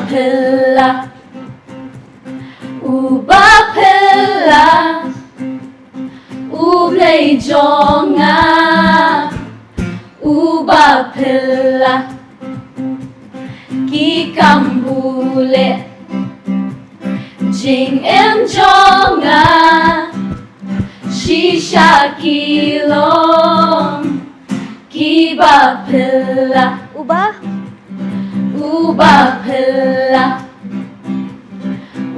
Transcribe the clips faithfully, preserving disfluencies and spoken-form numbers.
Phylla, uba phylla, U Blei jong nga, uba phylla ki kam bule, jingim jong nga shisha ki long kiba phylla. Uba, uba phylla,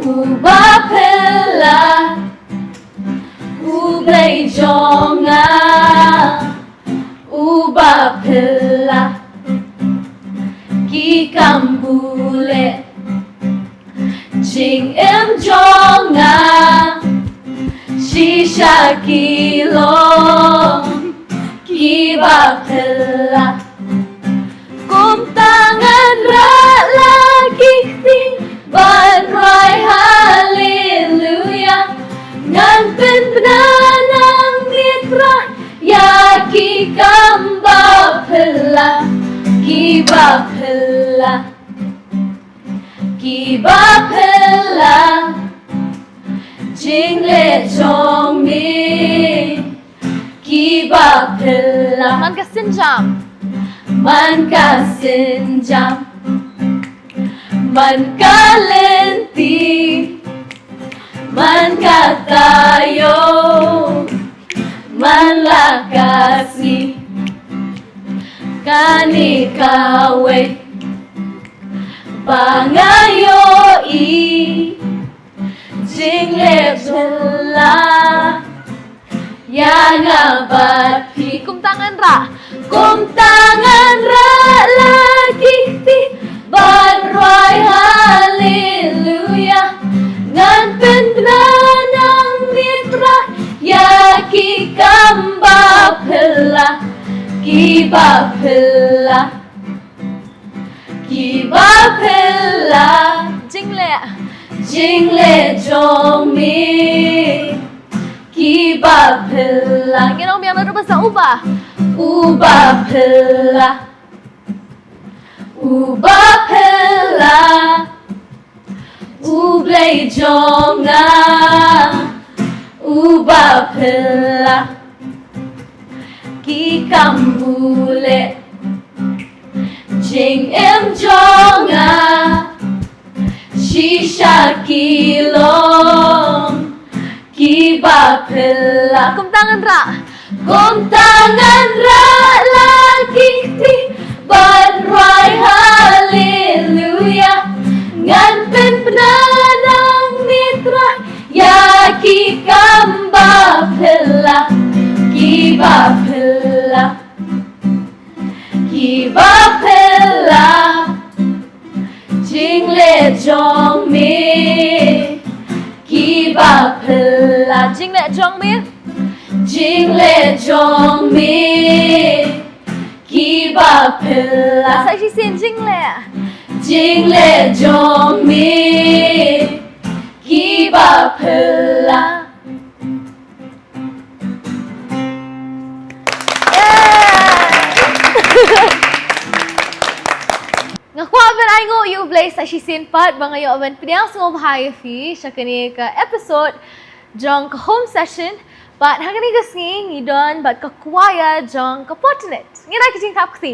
uba phylla, U Blei jong nga, uba phylla ki kam bule, jingim jong nga shisha ki long kiba phylla. Kumta ngan rah la ki kti ban rwai haleluya. Ngan pynbna nang Trai ïa ki kam ba phylla, kiba phylla, kiba phylla, jingleh jong me, kiba phylla. Man ka sienjam, man ka sienjam, man ka lynti, man ka taïew, man la ka sngi, kane kawei ba nga ïohi, jingleh phylla ïa nga bad phi. Kumta ngan rah, kumta ngan rah la ki kti ban rwai haleluya. Ngan pynbna nang Trai ïa ki kam ba phylla, kiba phylla, kiba phylla, jingleh, jingleh jong me, kiba phylla. Ngin ong biang naduh ba sa, uba, uba phylla, uba phylla, U Blei jong nga, uba phylla ki kam bule, jingim jong nga shisha ki long kiba phylla. Kumta ngan rah, kumta ngan rah la ki kti ban rwai haleluya. Ngan pynbna nang Trai ïa ki kam ba phylla, kiba phylla, kiba phylla, jingleh jong me, kiba phylla. Jingleh jong me, jingleh jong me, kiba phylla. Sa shisien, jingleh, jingleh jong me, kiba phylla. Nga kwah ban ainguh ïa U Blei sa shisien pat ba nga ïoh ban pdiang sngewbha ïa phi sha kane ka episode jong ka home session. Bad ha kane ka sngi ngi don bad ka choir jong ka Potnet. Ngin ai ka jingthap kti.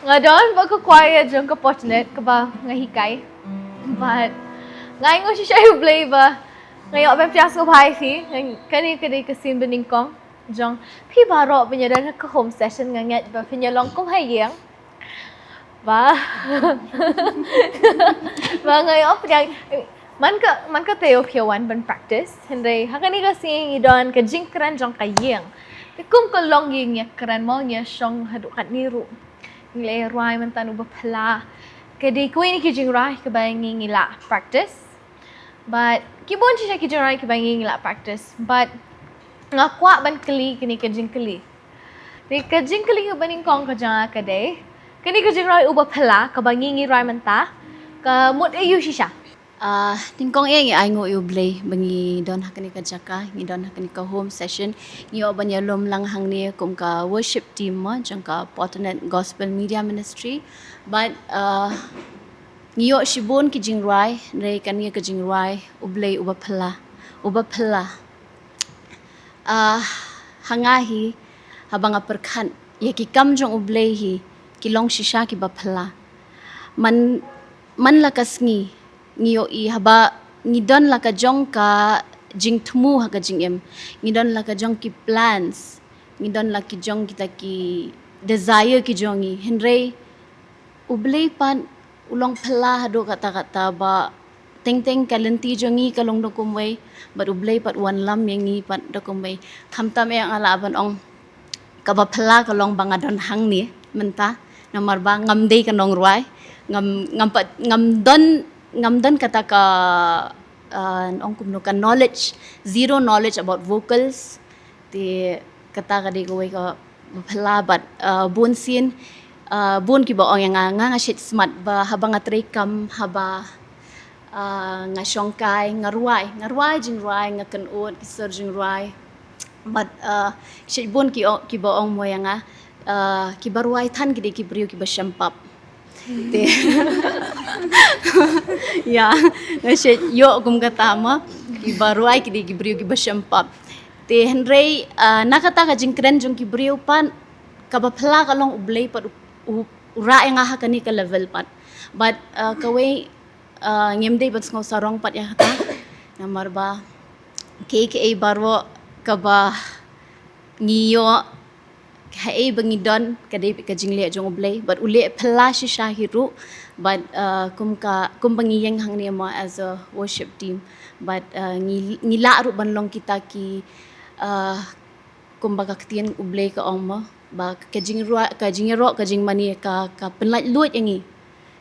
Nga don bad ka choir jong ka Potnet kaba nga hikai. Bad nga ainguh shisha ïa U Blei ba nga ïoh ban pdiang sngewbha ïa phi. Kane ka dei ka sien banyngkong jong phi baroh ban ïadon ha ka home session. Nga ngeit ba phin ïalong kum ha ïing. Ba, ba nga ïoh pdiang. Man ka, man ka taïew phi wan ban practice, hynrei ha kane ka sngi ngi don ka jingkren jong ka ïing. Te kum ka longïing ngi ïakren mo, ngi ïashong haduh katne ruh. Ngi la rwai mynta Uba Phylla. Ka dei kawei na ki jingrwai kaba ngi, ngi la practice. Bad ki bun shisha ki jingrwai kiba ngi, ngi la practice. Bad nga kwah ban kylli kane ka jingkylli. Te ka jingkylli kaba nyngkong ka jong nga ka dei, kane ka jingrwai Uba Phylla kaba ngi, ngi rwai mynta, ka mut aïu shisha? Ah, nyngkong eh ngi ainguh ïa U Blei ba ngi don ha kane ka jaka, ngi don ha kane ka home session. Ngi ïoh ban ïalum lang hangne kum ka worship team mo jong ka Fortinet Gospel Media Ministry. But ah, ngi ïoh shibun ki jingrwai, hynrei kane ka jingrwai U Blei uba phylla, uba phylla. Ah, ha nga hi, haba nga pyrkhat ïa ki kam jong U Blei hi, ki long shisha kiba phylla. Man, man la ka sngi ngi ïohi haba ngi don la ka jong ka jingthmu ha ka jingim, ngi don la ka jong ki plans, ngi don la ki jong kita ki desire ki jong ngi, hynrei U Blei pat u long phylla haduh katta katta ba teng teng ka lynti jong ngi ka long da kumwei, bad U Blei pat u wanlam ïa ngi pat da kumwei. Khamtam eh nga lah ban ong kaba phylla ka long ba nga don hangne mynta, namar ba ngam dei ka nongrwai, ngam, ngam pat, ngam don, ngam don kata ka, ah, ong kumno, ka knowledge, zero knowledge about vocals. Te kata ka dei kawei kaba phylla, bad ah, bun sien, ah, bun kiba ong ïa nga, nga, nga shait smat ba haba nga trei kam, haba ah, nga shongkai, nga rwai, nga rwai jingrwai, nga kynud ki sur jingrwai. Bad ah, shait bun ki o-, kiba ong mo ïa nga, ah, kiba rwai than ki dei ki briew kiba shem pap. Te ïa, nga shait ïoh kum kata mo, kiba rwai ki dei ki briew kiba shem pap. Te hynrei ah, na kata ka jingkren jong ki briew pat, kaba phylla ka long U Blei pat u, u, u rah ïa nga ha kane ka level pat. Bad ah, kawei ah, ngim dei ban sngew sarong pat ïa kata. Namar ba kaei kaei baroh kaba ngi ïoh, kaei ba ngi don, ka dei ka jingleh jong U Blei, bad u leh phylla shisha hi ruh. Bad ah, kum ka, kum ba ngi ïeng hangne mo as a worship team, bad ah, ngi, ngi lah ruh ban long kita ki ah, kumba ka ktien U Blei ka ong mo, ba ka jingrwai, ka jingïaroh, ka jingmane, ka, ka pynlait luid ïa ngi.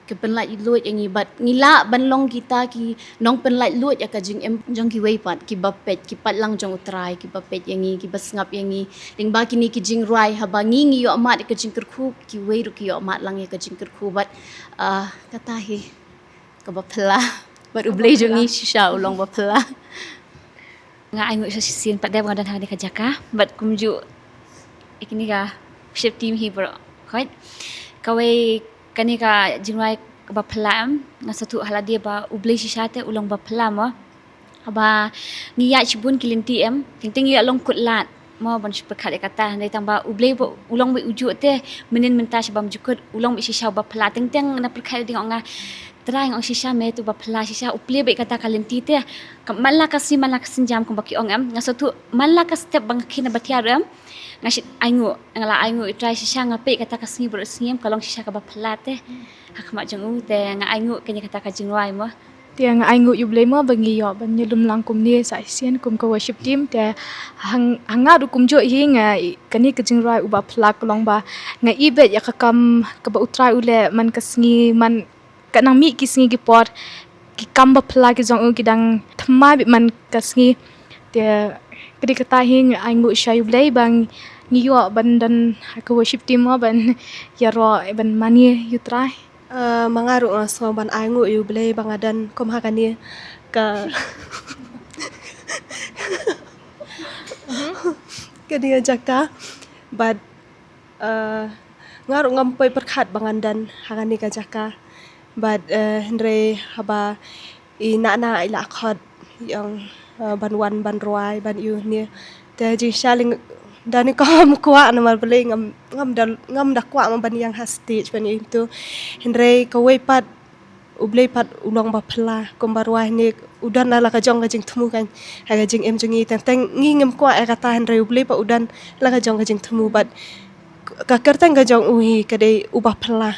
Ka pynlait luid ïa ngi, bad ngi lah ban long kita ki nongpynlait luid ïa ka jingim jong kiwei pat, kiba peit, ki paidlang jong U Trai, kiba peit ïa ngi, kiba sngap ïa ngi. Lyngba kine ki jingrwai, haba ngi, ngi ïoh mad ïa ka jingkyrkhu, kiwei ruh ki ïoh mad lang ïa ka jingkyrkhu, bad ah, kata hi kaba phylla. Bad U Blei jong ngi shisha u long ba phylla. Nga ainguh shisien pat da ba nga don ha kane ka jaka, bad kumjuh ïa kine ka worship team hi baroh. Khoi, kawei kane ka jingrwai kaba phylla em, nga sngewthuh ha lade ba U Blei shisha te u long ba phylla mo. Haba ngi ïaid shibun ki lynti em, teng teng ngi ïa long kut lad mo ban shu pyrkhat ïa kata, hynrei tang ba U Blei ba u long ba u juh te, mynnin mynta sha bymjukut u long ba shisha uba phylla. Teng teng na pyrkhat ïa ding ong nga, Trai, nga ong shisha me tu ba phylla, shisha u plie ba ïa kata ka lynti te. Ka man la ka sngi, man la ka sienjam kumba ki ong em, nga sngewthuh man la ka step ba nga khie na ba thiar em, nga shait ainguh, nga la ainguh ïa Trai shisha, nga peit ïa kata ka sngi baroh sngi em, ka long shisha kaba phylla te ha khmat jong u. Te nga ainguh kane kata ka jingrwai mo. Te nga ainguh ïa U Blei mo ba ngi ïoh ban ïalum lang kumne sa shisien kum ka worship team. Te hang, ha nga ruh kumjuh hi, nga, kane ka jingrwai uba phylla ka long ba nga i beit ïa ka kam kaba U Trai u leh man ka sngi, man ka nang mih ki sngi ki por, ki kam ba phylla ki jong u ki dang thymmai beit man ka sngi. Te ka dei kata hi, nga ainguh sha U Blei ba ngi ïoh ban don ha ka worship team mo ban ïaroh ban mane ïa U Trai. Ah, ma nga ruh nga sngew ban ainguh ïa U Blei ba nga don kum ha kane ka, kane ka jaka. Bad ah, nga ruh ngam poi pyrkhat ba ngan don ha kane ka jaka. Bad ah, hynrei haba i Nana i la khot ïa nga, ah, ban wan ban rwai ban ïoh ne. Te jingshisha lei da nyngkong ngam kwah namar balei, ngam, ngam da, ngam da kwah mo ban ïeng ha stage ban ïoh tu. Hynrei kawei pat U Blei pat u long ba phylla, kumba rwai ne, u don la ka jong ka jingthmu kan ha ka jingim jong ngi. Teng teng ngi ngim kwah ïa kata, hynrei U Blei pat u don la ka jong ka jingthmu, bad ka kyrteng ka jong u hi ka dei uba phylla.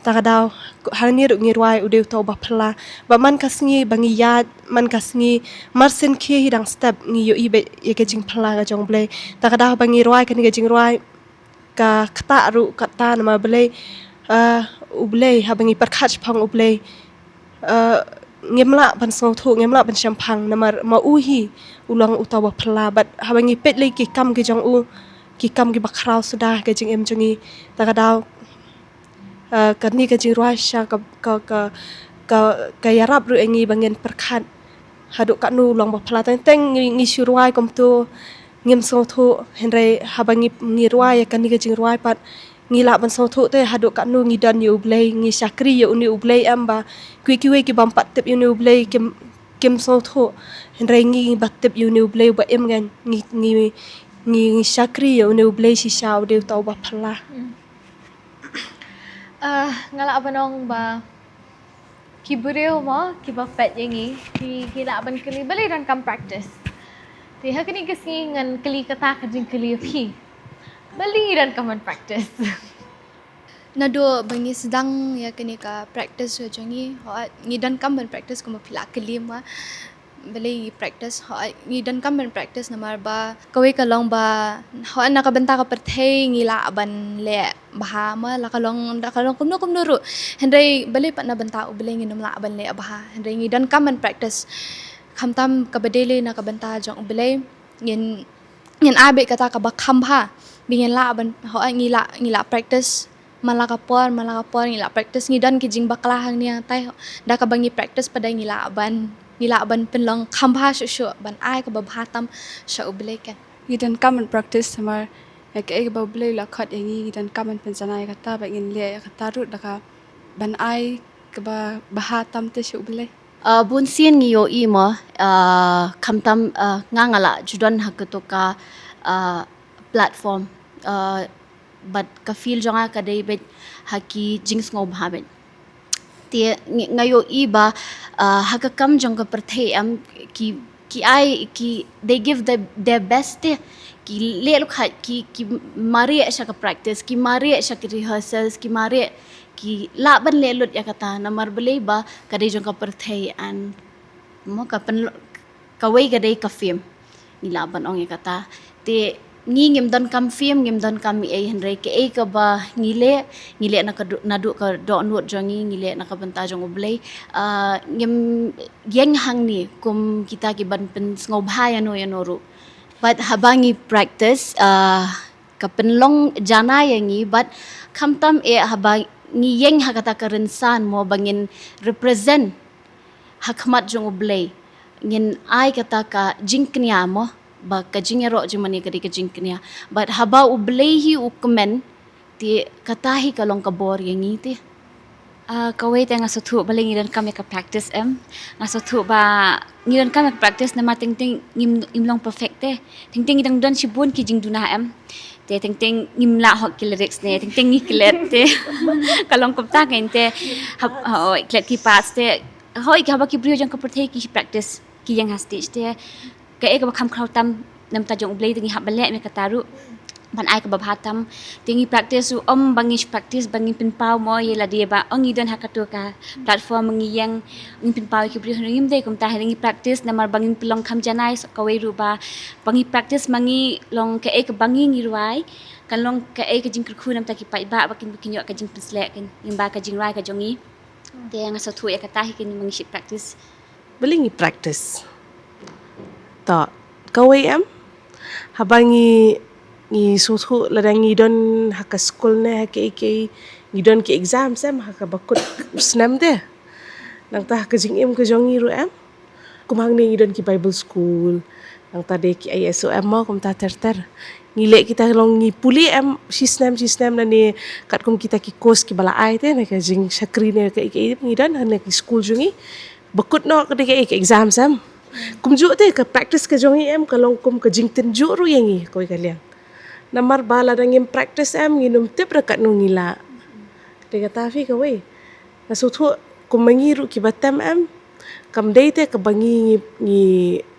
Ta ka daw, hangne ruh ngi rwai u dei uta uba phylla. Ba man ka sngi ba ngi ïaid, man ka sngi, mar sien khie hi dang step ngi ïohi beit ïa ka jingphylla ka jong U Blei. Ta ka daw ba ngi rwai kane ka jingrwai, ka ktah ruh kata namar balei, ah, U Blei, haba ngi pyrkhat shaphang U Blei, ah, ngim lah ban sngewthuh, ngim lah ban shemphang namar ma u hi u long uta uba phylla. Bad haba ngi peit lei ki kam ki jong u, ki kam kiba khraw suda ha ka jingim jong ngi. Ta ka daw, ah, kane ka jingrwai sha ka, ka, ka, Ka, ka ïarap ruh ïa ngi ba ngin pyrkhat haduh katno long ba phylla. Teng teng ngi, ngi shu rwai kumto, ngim sngewthuh, hynrei haba ngi, ngi rwai ïa kane ka jingrwai pat, ngi lah ban sngewthuh te haduh katno ngi don ïa U Blei, ngi shakri ïa une U Blei em ba kiwei kiwei ki bym pat tip ïa une U Blei kim, kim sngewthuh, hynrei ngi ba tip ïa une U Blei ba im ngan, ngi, ngi, ngi, ngi shakri ïa une U Blei shisha, U Blei uta uba phylla. Ah, nga lah ban ong ba ki briew mo, kiba peit ïa ngi, ki, ki lah ban kylli, balei donkam practice? Te ha kane ka sngi ngan kylli kata ka jingkylli ïa phi. Balei donkam ban practice? Naduh ba ngi sdang ïa kane ka practice ka jong ngi, hooid ngi donkam ban practice kumba phi la kylli ma. Balei ngi practice, hooid ngi donkam ban practice namar ba kawei ka long ba hooid na ka bynta ka pyrthei ngi lah ban leh bha ma, la ka long, la ka long kumno kumno ruh. Hynrei balei pat na bynta U Blei ngin ym lah ban leh bha. Hynrei ngi donkam ban practice. Khamtam kaba dei lei na ka bynta jong U Blei, ngin, ngin ai beit kata kaba kham bha. Ba ngin lah ban, hooid ngi lah, ngi lah practice man la ka por, man la ka por ngi lah practice, ngi don ki jingbakla hangne hangtai. Da kaba ngi practice pat de ngi lah ban, ngi lah ban pynlong kham bha shuh shuh, ban ai kaba bha tam sha U Blei kan. Ngi donkam ban practice namar ïa kaei kaba U Blei u la khot ïa ngi, ngi donkam ban pynjanai ïa kata bad ngin leh ïa kata ruh da ka ban ai kaba bha tam te sha U Blei. Ah, bun sien ngi ïohi mo, ah, khamtam, ah, nga nga la ju don ha kato ka, ah, platform, ah, bad ka field jong nga ka dei beit ha ki jingsngewbha beit. Te ngi, nga ïohi ba, ah, ha ka kam jong ka pyrthei em ki, ki ai, ki, they give the, their best te. Ki leh lukhat, ki, ki mareh sha ka practice, ki mareh sha ki rehearsals, ki mareh, ki lah ban leh lut ïa kata, namar balei ba ka dei jong ka pyrthei and mo ka pyn, kawei ka dei ka fame. Ngi lah ban ong ïa kata. Te ngi ngim donkam fame, ngim donkam ei ei, hynrei kaei kaba ngi leh, ngi leh na ka du, naduh ka dohnud jong ngi, ngi leh na ka bynta jong U Blei. Ah, ngim ïeng hangne kum kita ki ban pynsngewbha ïano ïano ruh. Bad haba ngi practice, ah, ka pynlong janai ïa ngi, bad khamtam eh haba ngi ïeng ha kata ka rynsan mo ba ngin represent ha khmat jong U Blei, ngin ai kata ka jingkñia mo, ba ka jingïaroh jingmane ka dei ka jingkñia. Bad haba U Blei hi u kmen, te kata hi ka long ka bor ïa ngi te. Ah, kawei te nga sngewthuh balei ngi donkam ïa ka practice em. Nga sngewthuh ba ngi donkam ïa ka practice namar teng teng ngim, ngim long perfect te. Teng teng ngi dang don shibun ki jingduna em. Te teng teng ngim lah hok ki lyrics ne, teng teng ngi klet te. Ka long kumta kein te. Hap, hooid, klet ki parts te. Hooid, ki haba ki briew jong ka pyrthei ki practice, ki ïeng ha stage te. Kaei kaba kham khraw tam na bynta jong U Blei te ngi hap ban leh me kata ruh. Ban ai kaba bha tam. Te ngi practice ruh ym ba ngi practice ba ngin pynpaw mo ïa lade ba ong ngi don ha kato ka platform ngi ïeng, ngin pynpaw ïa ki briew, ngim dei kumta, ngi practice namar ba ngin pynlong kham janai, kawei ruh ba, ba ngi practice ma ngi long kaei kaba ngi ngi rwai, kan long kaei ka jingkyrkhu na bynta ki paidbah ba kin, ba kin ïoh ka jingpynsleh kan, lyngba ka jingrwai ka jong ngi. Te nga sngewthuh ïa kata hi kein ba ngi shu practice. Balei ngi practice? To, kawei em, haba ngi, ngi sngewthuh lada ngi don ha ka skul ne ha kiei kiei, ngi don ki exams em, ha kaba kut u snem te. Nangta ha ka jingim ka jong ngi ruh em, kum hangne ngi don ki Bible school, nangta de ki I S O M mo, kumta ter ter. Ngi leh kita long ngi pule em, shi snem shi snem, lane katkum kita ki course kiba la ai te, na ka jingshakri ne ka, ka, ngi don ha na ki school jong ngi. Ba kut noh ka dei ka, ka exams em. Kumjuh te ka practice ka jong ngi em, ka long kum ka jingtynjuh ruh ïa ngi, kawei ka liang. Namar ba lada ngim practice em, ngin ym tip ruh katno ngi lah. Te kata phi kawei. Nga sngewthuh kum ma ngi ruh kiba tem em, kam dei te kaba ngi, ngi,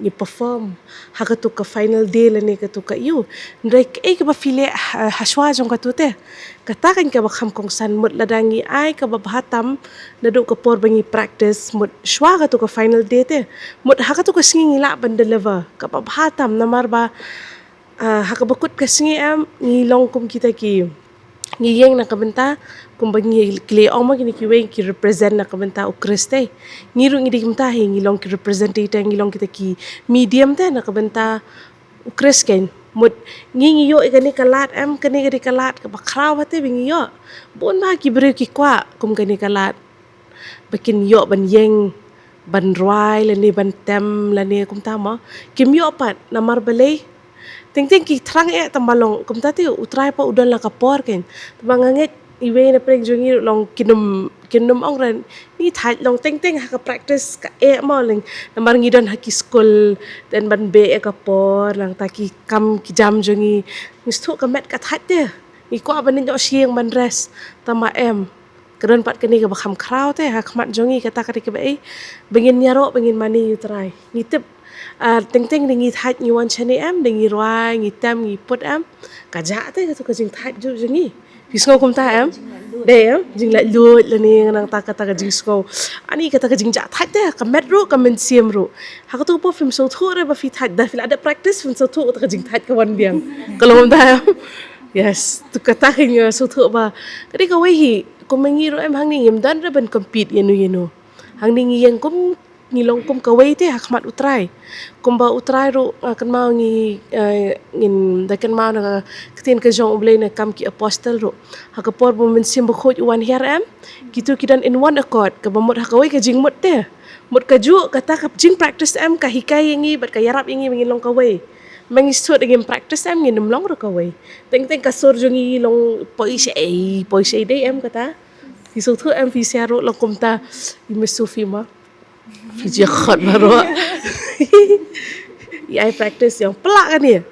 ngi perform ha katu ka final day lane katu ka ïew. Hynrei kaei kaba phi leh ha, hashwa jong katu te, kata kan kaba kham kongsan. Mut lada ngi ai kaba bha tam naduh ka por ba ngi practice, mut shwa katu ka final day te, mut ha katu ka sngi ngi lah ban deliver kaba bha tam, namar ba Ah, ha kaba kut ka sngi em, ngi long kum kita ki, ngi ïeng na ka bynta, kumba ngi, ki leh ong ma kine kiwei ki represent na ka bynta u Khrist te. Ngi ruh ngi dei kumta hi, ngi long ki representative, ngi long kita ki medium te na ka bynta u Khrist kein. Mut ngi, ngi ïoh ïa kane ka lad em, kane ka dei ka lad kaba khraw bha te ba ngi ïoh. Bun bha ki briew ki kwah kum kane ka lad. ba kin ïoh ban ïeng ban rwai lane ban tem lane kumta mo. Kim ïoh pat namar balei? Teng teng ki thrang eh tang ba long kumta te, U Trai pat u don la ka por keiñ. Tang ba nga ngeit iwei na pdeng jong ngi ruh long kin ym, kin ym ong re ngi thait, long teng teng ha ka practice ka eh mo, leng namar ngi don ha ki skul, dang ban beh ïa ka por, nangta ki kam ki jam jong ngi, ngi sngewthuh ka met ka thait te. Ngi kwah ban ïoh syieng ban rest, tang ba em, ka don pat kane kaba kham khraw te ha khmat jong ngi, kata ka dei kaba ei, ba ngin ïaroh, ba ngin mane ïa U Trai. Ngi tip, ah, teng teng dang ngi thait, ngi wan shane em, dang ngi rwai, ngi tem, ngi put em, ka jah te kato ka jingthait jong ngi. Phi sngew kumta em? Dei em, jinglaitluid lane nangta kata ka jingsngew, ani kata ka jingjah thait te, ka met ruh, ka mynsiem ruh. Ha kato ka por phim sngewthuh re ba phi thait, da phi la dep practice phin sngewthuh kata ka jingthait ka wan biang. Ka long kumta em? Yes, to kata ka nga sngewthuh ba ka dei kawei hi, kum ma ngi ruh em, hangne ngim don re ban compete ïano ïano. Hangne ngi ïeng kum, ngi long kum kawei te ha khmat U Trai. Kumba U Trai ruh, ah, kynmaw ngi, eh, ngin da kynmaw na ka ktien ka jong U Blei na Kam ki Apostle ruh. Ha ka por ba U Mynsiem Bakhuid u wan hiar em, kito ki don in one accord, kaba mut ha kawei ka jingmut te. Mut kajuh kata ka jingpractice em, ka hikai ïa ngi bad ka ïarap ïa ngi ba ngin long kawei. Ma ngi sngewthuh da ngim practice em, ngin ym long ruh kawei. Teng teng ka sur jong ngi long poi shei, poi shei, dei em kata? Phi sngewthuh em, phi sngewthuh ruh long kumta. I Miss Sophie ma, phi jied khot baroh. I ai practice ïa u, plah kane.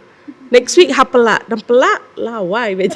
Next week ha plah, dang plah la wai bad.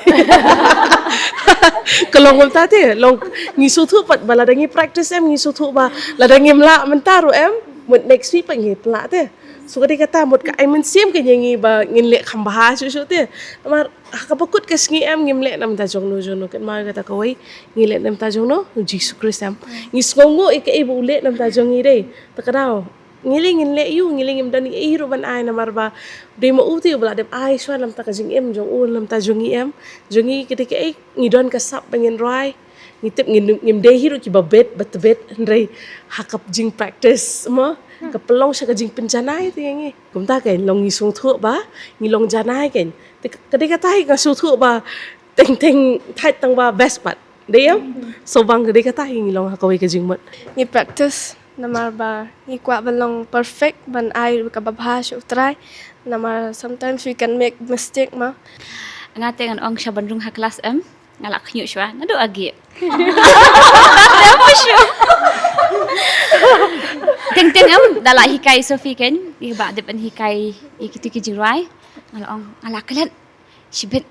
Ka long kumta te, long, ngi sngewthuh pat ba lada ngi practice em, ngi sngewthuh ba lada ngim lah mynta ruh em, mut next week pat ngi plah te. So ka dei kata, mut ka ai mynsiem ka ïa ngi ba ngin leh kham bha shuh shuh te. Namar ha kaba kut ka sngi em, ngim leh na bynta jongno jongno, kynmaw kata kawei, ngi leh na bynta jongno, Jisu Khrist em. Ngi sngewnguh ïa kaei ba u leh na bynta jong ngi, dei. Ta ka daw ngi leh, ngin leh ïa u, ngi leh, ngim don ei ei ruh ban ai, namar ba dei ma u te uba la dep ai shuwa na bynta ka jingim jong u, na bynta jong ngi em. Jong ngi ka dei kaei, ngi don ka sap ba ngin rwai. Ngi tip ngin, ngim dei hi ruh kiba bit ba tbit, hynrei ha ka jingpractice mo, ka pynlong sha ka jingpynjanai te ïa ngi. Kumta keiñ, long ngi sngewthuh ba ngi long janai keiñ. Te ka dei kata hi nga sngewthuh ba teng teng thait tang ba best pat, dei em? So bang ka dei kata hi ngi long ha kawei ka jingmut. Ngi practice namar ba ngi kwah ban long perfect, ban ai kaba bha sha U Trai. Namar sometimes we can make mistake ma. Nga te ngan ong sha ban rung ha klas em, nga la khñiuh shuwa naduh agi. Teng teng em, da la hikai Sophie keiñ, ïa ba dep ban hikai ïa kito ki jingrwai. Nga la ong, nga la klet shibit.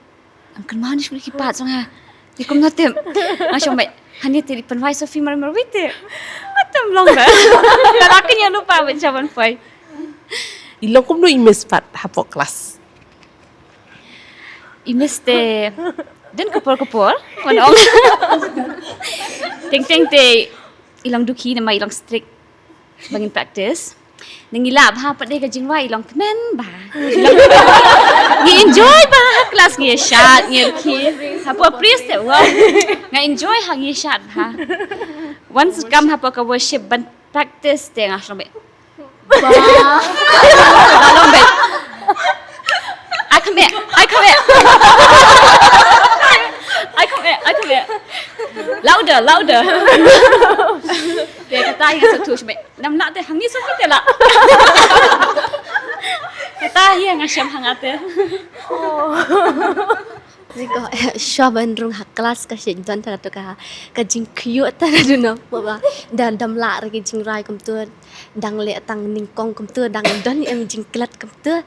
Ngam kynmaw ne shibit ki part jong nga. Te kumno te, nga shong beit, hangne te pynrwai Sophie mar mar wei te. Atam long ba. Nga la khñiuh lypa beit sha ban poi. I long kumno i Miss pat hapoh klas? I Miss te don ka por ka por, wan ong. Teng teng te i long dukhi namar i long strict ba ngin practice. Ngi lah bha pat de ka jingrwai, i long kmen bha. Ngi enjoy bha ha klas, ngi ïashad, ngi rkhie. Hapoh priest te, wow. Nga enjoy ha, ngi ïashad bha. Once kam hapoh ka worship ban practice te nga shong beit. Ba. Nga long beit. Ai khmih, ai khmih. Ai khmih, ai khmih. Louder, louder. Te kata hi nga sngewthuh shibit. Nam lah te, hangne Sophie te lah. Kata hi nga shem ha nga te. Ni ko, eh, shuwa ban rung ha klas ka shait don ta kato ka, ka jingkhñiuh ta na duna ba, ba dang, dang lah re ki jingrwai kumto, dang leh tang nyngkong kumto, dang don em jingklet kumto.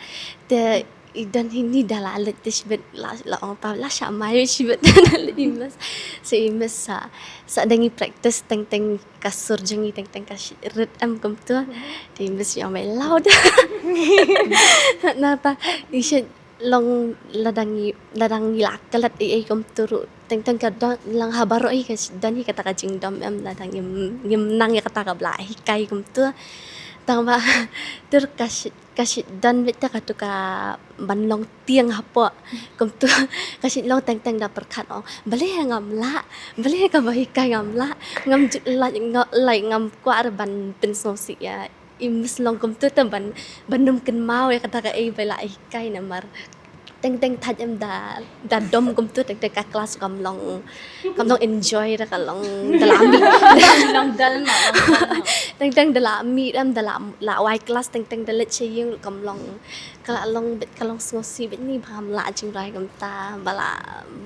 Te i don hi ni da la leit te shibit la, la ong pa la shah mai shibit na leit i Miss. So i Miss sa, sa dang i practice teng teng ka sur jong i, teng teng ka shi-, rit em kumto. Te i Miss i ong mai loud. Nangta i shait long la dang i, la dang i la klet ei ei kumto ruh. Teng teng ka don lang ha baroh hi ka don hi kata ka jingdom em, la dang ngim, ngim nang ïa kata kaba la hikai kumto. Tang ba tur ka shait, ka shait don beit ta kato ka ban long tieng hapoh. Kumto ka shait long teng teng da pyrkhat ong, balei ngam lah, balei kaba hikai ngam lah, ngam ju-, lah, nga-, lah ngam kwah re ban pynsngewsih ïa i Miss long kumto te ban, ban ym kynmaw ïa kata kaei ba la hikai namar Teng teng thait em da, da dom kumtu, teng teng ka class kam long, kam long enjoy, da ka long da la mih. Long dal ma, long dal ma. Teng teng da la mih em, da la, la wai class, teng teng da leit sha ïing kam long, ka la long bit, ka long sngewsih bit, ni bam lah jingrwai kumta, ba la,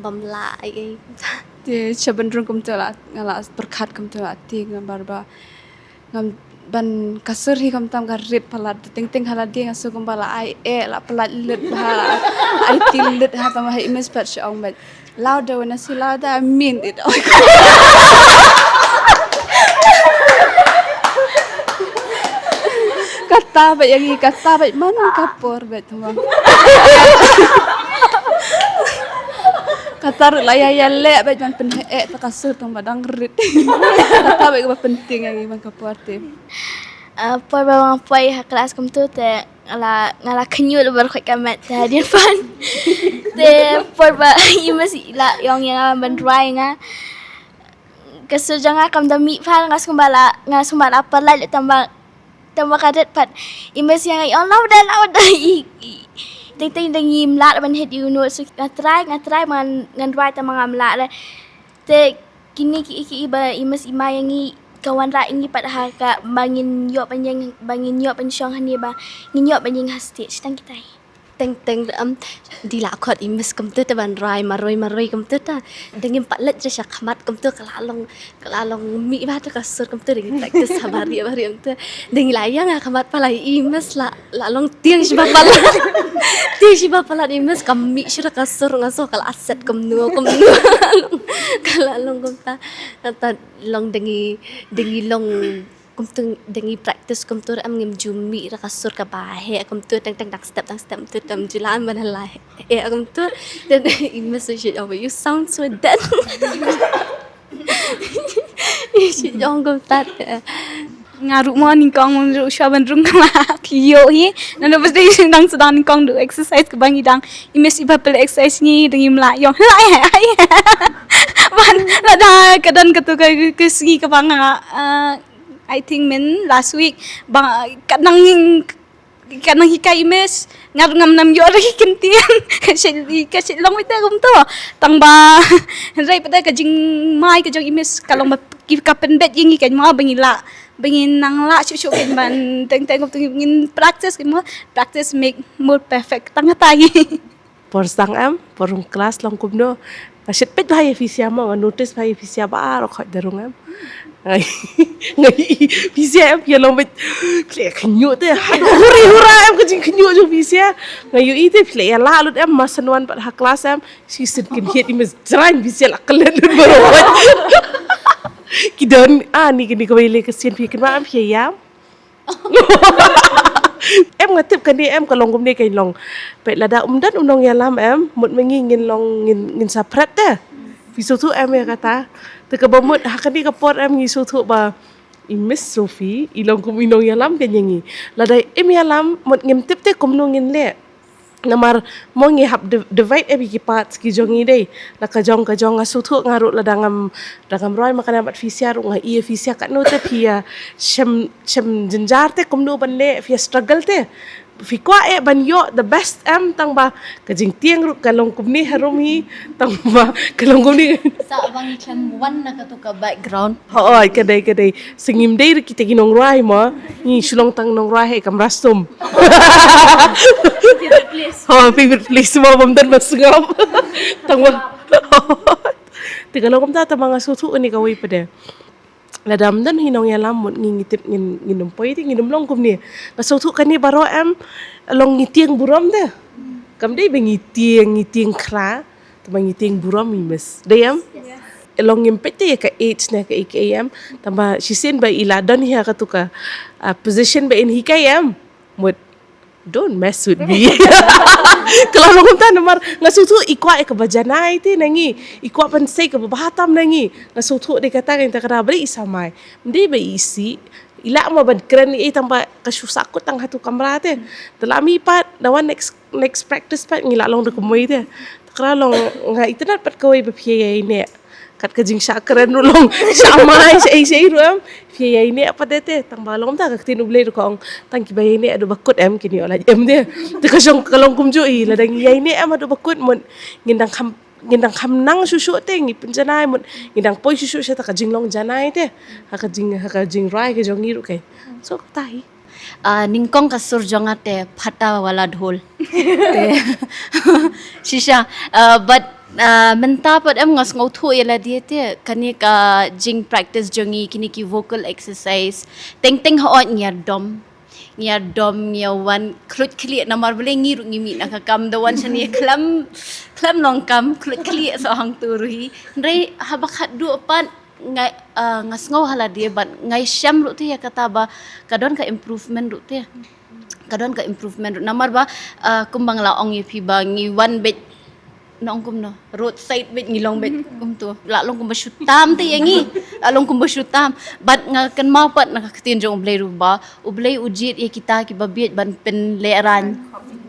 bam lah ai ai. Te sha ban rung kumtu la, nga la pyrkhat kumtu la, te nga bar ba ngam ban ka sur hi khamtam ka rit palat, teng teng ha lade nga sngew kumba la ai eh, la palat lut bha, ai ti lut ha, tang ba ha i miss pat sha ong bad, louder, when I say louder, I mean it. Kata bad ïa ngi, kata bad man ka por bad, tang ba kata ruh la ïa ïaleh bad ban pynheh ta ka sur, tang ba dang rit. Kata bad kaba pynting ïa ngi man ka por te. Ah, por ba nga poi ha klas kumtu te nga la, nga la khñiuh lypa baroh khoit ka met te hadien pan. Te por ba i miss i la ïong ïa nga ban rwai, nga, ka sur jong nga kam da mih pat, nga sngew ba la, nga sngew ba la palat, tang ba, tang ba ka rit pat. I miss ïa nga i ong, louder, louder, i, i, teng teng da ngim lah ban hit ïa u note, so nga try, nga try ba ngan, ngan rwai, tang ba ngam lah re. Te kine ki, ki, ki ba i miss i mai ïa ngi, ka wanrah ïa ngi pat ha kaba ngin ïoh ban ïeng, ba ngin ïoh ban shong hangne, ba ngin ïoh ban ïeng ha stage. Tang kitai. Teng teng, em, da la khot i miss kumtu te ban rwai marwei marwei kumtu te. Da ngim pat leit sha khmat kumtu, ka la long, ka la long mih bha te ka sur kumtu, da ngi practice ha bari bari kumtu. Da ngi la ïeng ha khmat pat la i miss la, la long tieng shiba palat. Tieng shiba palat, i miss ka mih shuh ka sur, nga sngew ka la set kumno kumno. Ka la long kumta. Te long da ngi, da ngi long kumtu, da ngi practice kumtu, em, ngim ju mih da ka sur kaba heh kumtu, teng teng dang step dang step kumtu, te ngim ju lah ban la heh kumtu. Te i miss i shu ong, "You sound so dead." I shu ong kumta. Nga ruh mo nyngkong mo ruh shuwa ban rung, nga la ïohi. Nano bas dei dang sdang nyngkong, da u exercise kaba ngi dang, i miss iba pynleh exercise ngi, da ngim lah ïong. Lah ai ai. Ban lada ka don katu ka, ka sngi kaba nga, ah, I think men last week ba ka nang, ka nang hikai i miss, nga ruh ngam nam ïoh ruh hi kyntien. Ka shait, ka shait long wei te kumto. Tang ba hynrei pat ka jingmai ka jong i miss ka long ba ki, ka pynbeit ïa ngi, ka jingmai ba ngi lah, ba ngin nang lah shuh shuh, kan ban teng teng kumtu ngin practice, kan mo, practice make more perfect, tang kata hi. Por sdang em, por rung klas long kumno. Nga shait peit bha ïa phi sia mo, nga notice bha ïa phi sia baroh khoit da rung em. Nga, nga ïohi phi sia em, ïa long beit, phi leh khñiuh te, hadu huri hura em, ka jingkhñiuh jong phi sia. Nga ïohi te phi leh ïa lah lut em, mar shen wan pat ha klas em, shisien kin hiat i miss jrang, phi sia la klet lut baroh khoit. Ki don, ah, ni, ni kawei lei ka sien phi kynmaw em, phi ïam. Em, nga tip kane em ka long kumne, ka long. Peit lada um don u nongïalam em, mut ma ngi ngin long, ngin, ngin sa pret te. Phi sngewthuh em ïa kata? Te kaba mut ha kane ka por em ngi sngewthuh ba i Miss Sophie i long kum i nongïalam ka ïa ngi. Lada im ïalam mut ngim tip te kumno ngin leh. Namar mo ngi hap di-, divide em ïa ki parts ki jong ngi dei. La ka jong ka jong, nga sngewthuh nga ruh lada ngam, da ngam roi ma kane bad phi sia ruh nga ïa phi sia katno te phi ïa shem, shem jynjar te kumno ban leh, phi ïa struggle te. Phi kwah eh ban ïoh the best em, tang ba ka jingtieng ruh ka long kumne harum hi, tang ba ka long kumne. Sa ba ngi khlem wan na katu ka background. Hooid, ka dei, ka dei. Sa ngim dei ruh kita ki nongrwai mo. Ngi shu long tang nongrwai ha i kamra sum. Favorite place. Ha, favorite place mo, bym don ba sngap. Tang ba. Te ka long kumta, tang ba nga sngewthuh kane kawei pat de. Lada ym don hi nongïalam mut ngi, ngi tip ngin, ngin ym poi te, ngin ym long kumne. Nga sngewthuh kane baroh em, long ngi tieng burom te. Kam dei ba ngi tieng, ngi tieng khra. Te ba ngi tieng burom i Miss. Dei em? Yes. Long ngim peit te ïa ka age ne ka age em. Tang ba shisien ba i la don hi ha katu ka, ah, position ba in hikai em. Mut, don't mess with me. Ka la long kumta namar nga sngewthuh i kwah ïa kaba janai te na ngi. I kwah ban sei kaba bha tam na ngi. Nga sngewthuh dei kata, kata ka dei ba dei i samai. Ym dei ba i isih. I lah mo ban kren ei ei, tang ba ka shu sahkut tang ha tu kamra te. Te la mih pat, da wan next, next practice pat ngi lah long da kumwei te. Te ka la long, nga itynnad pat kawei ba phi ïa ïaineh. Kat ka jingshah kren ruh long, shah mai, shah ei, shah ei ruh em. Phi ïai neh pat de te, tang ba long ta ka ktien U Blei ruh ka ong. Tang kiba ïai neh haduh ba kut em, kin ïoh lait em de. Te ka shong ka long kumjuh i, lada ngi ïai neh em haduh ba kut mut, ngin dang kham, ngin dang kham nang shuh shuh te, ngi pynjanai mut, ngin dang poi shuh shuh sha ta ka jinglong janai te. Ha ka jing, ha ka jingrwai ka jong ngi ruh kai. So, kata hi. Ah, nyngkong ka sur jong nga te phata wala dhol. Te. Shisha. Ah, but, ah, mynta pat em nga sngewthuh ïa lade te kane ka jing practice jong ngi kine ki vocal exercise. Teng teng hooid ngi ïa dom. Ngi ïa dom ngi ïa wan khluit khlieh namar balei ngi ruh ngi mih na ka kam da wan shane khlem khlem long kam khluit khlieh sa hangtu ruh hi. Hynrei haba khatduh pat nga, ah, nga sngew ha lade bad nga ïashem ruh te ïa kata ba ka don ka improvement ruh te. Ka don ka improvement ruh namar ba, ah, kumba nga la ong ïa phi ba ngi wan beit, na ong kumno, roadside beit ngi long beit kumto. La long kumba shu tam te ïa ngi. La long kumba shu tam. Bad nga kynmaw pat na ka ktien jong U Blei ruh ba U Blei u jied ïa kita kiba bieit ban pynlehraiñ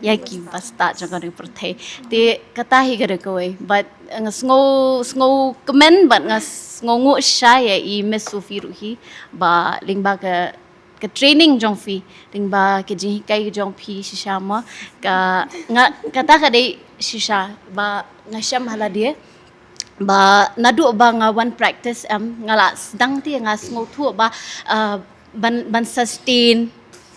ïa kiba stad jong kane ka pyrthei. Te kata hi ka dei kawei. Bad nga sngew, sngew kmen bad nga sngewnguh shisha ïa i Miss Sophie ruh hi ba lyngba ka, ka training jong phi, lyngba ka jinghikai jong phi shisha mo. Ka, nga, kata ka dei shisha ba nga shem ha lade ba naduh ba nga wan practice em nga la sdang te nga sngewthuh ba, ah, ban, ban sustain,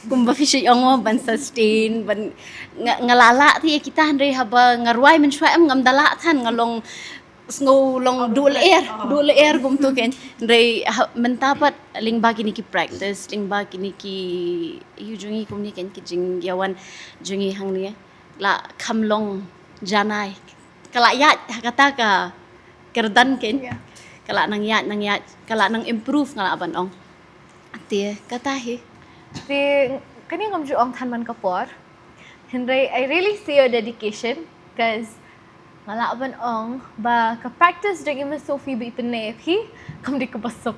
kumba phi shu ong mo, ban sustain, ban nga, nga la lah te ïa kita hynrei haba nga rwai mynshuwa em ngam da lah than, nga long sngew long duh lyer, duh lyer kumto kein. Hynrei ha, mynta pat lyngba kine ki practice, lyngba kine ki ïa jong ngi kumne kein ki jingïawan jong ngi hangne la kham long janai. Ka la ïaid ha kata ka kyrdan kein. Ka la nang ïaid, nang ïaid, ka la nang improve nga lah ban ong. Te kata hi. Te kane ngam ju ong than man ka por. Hynrei I really see your dedication, 'cause nga lah ban ong ba ka practice jong i Miss Sophie ba i pynneh ïa phi kam dei kaba suk.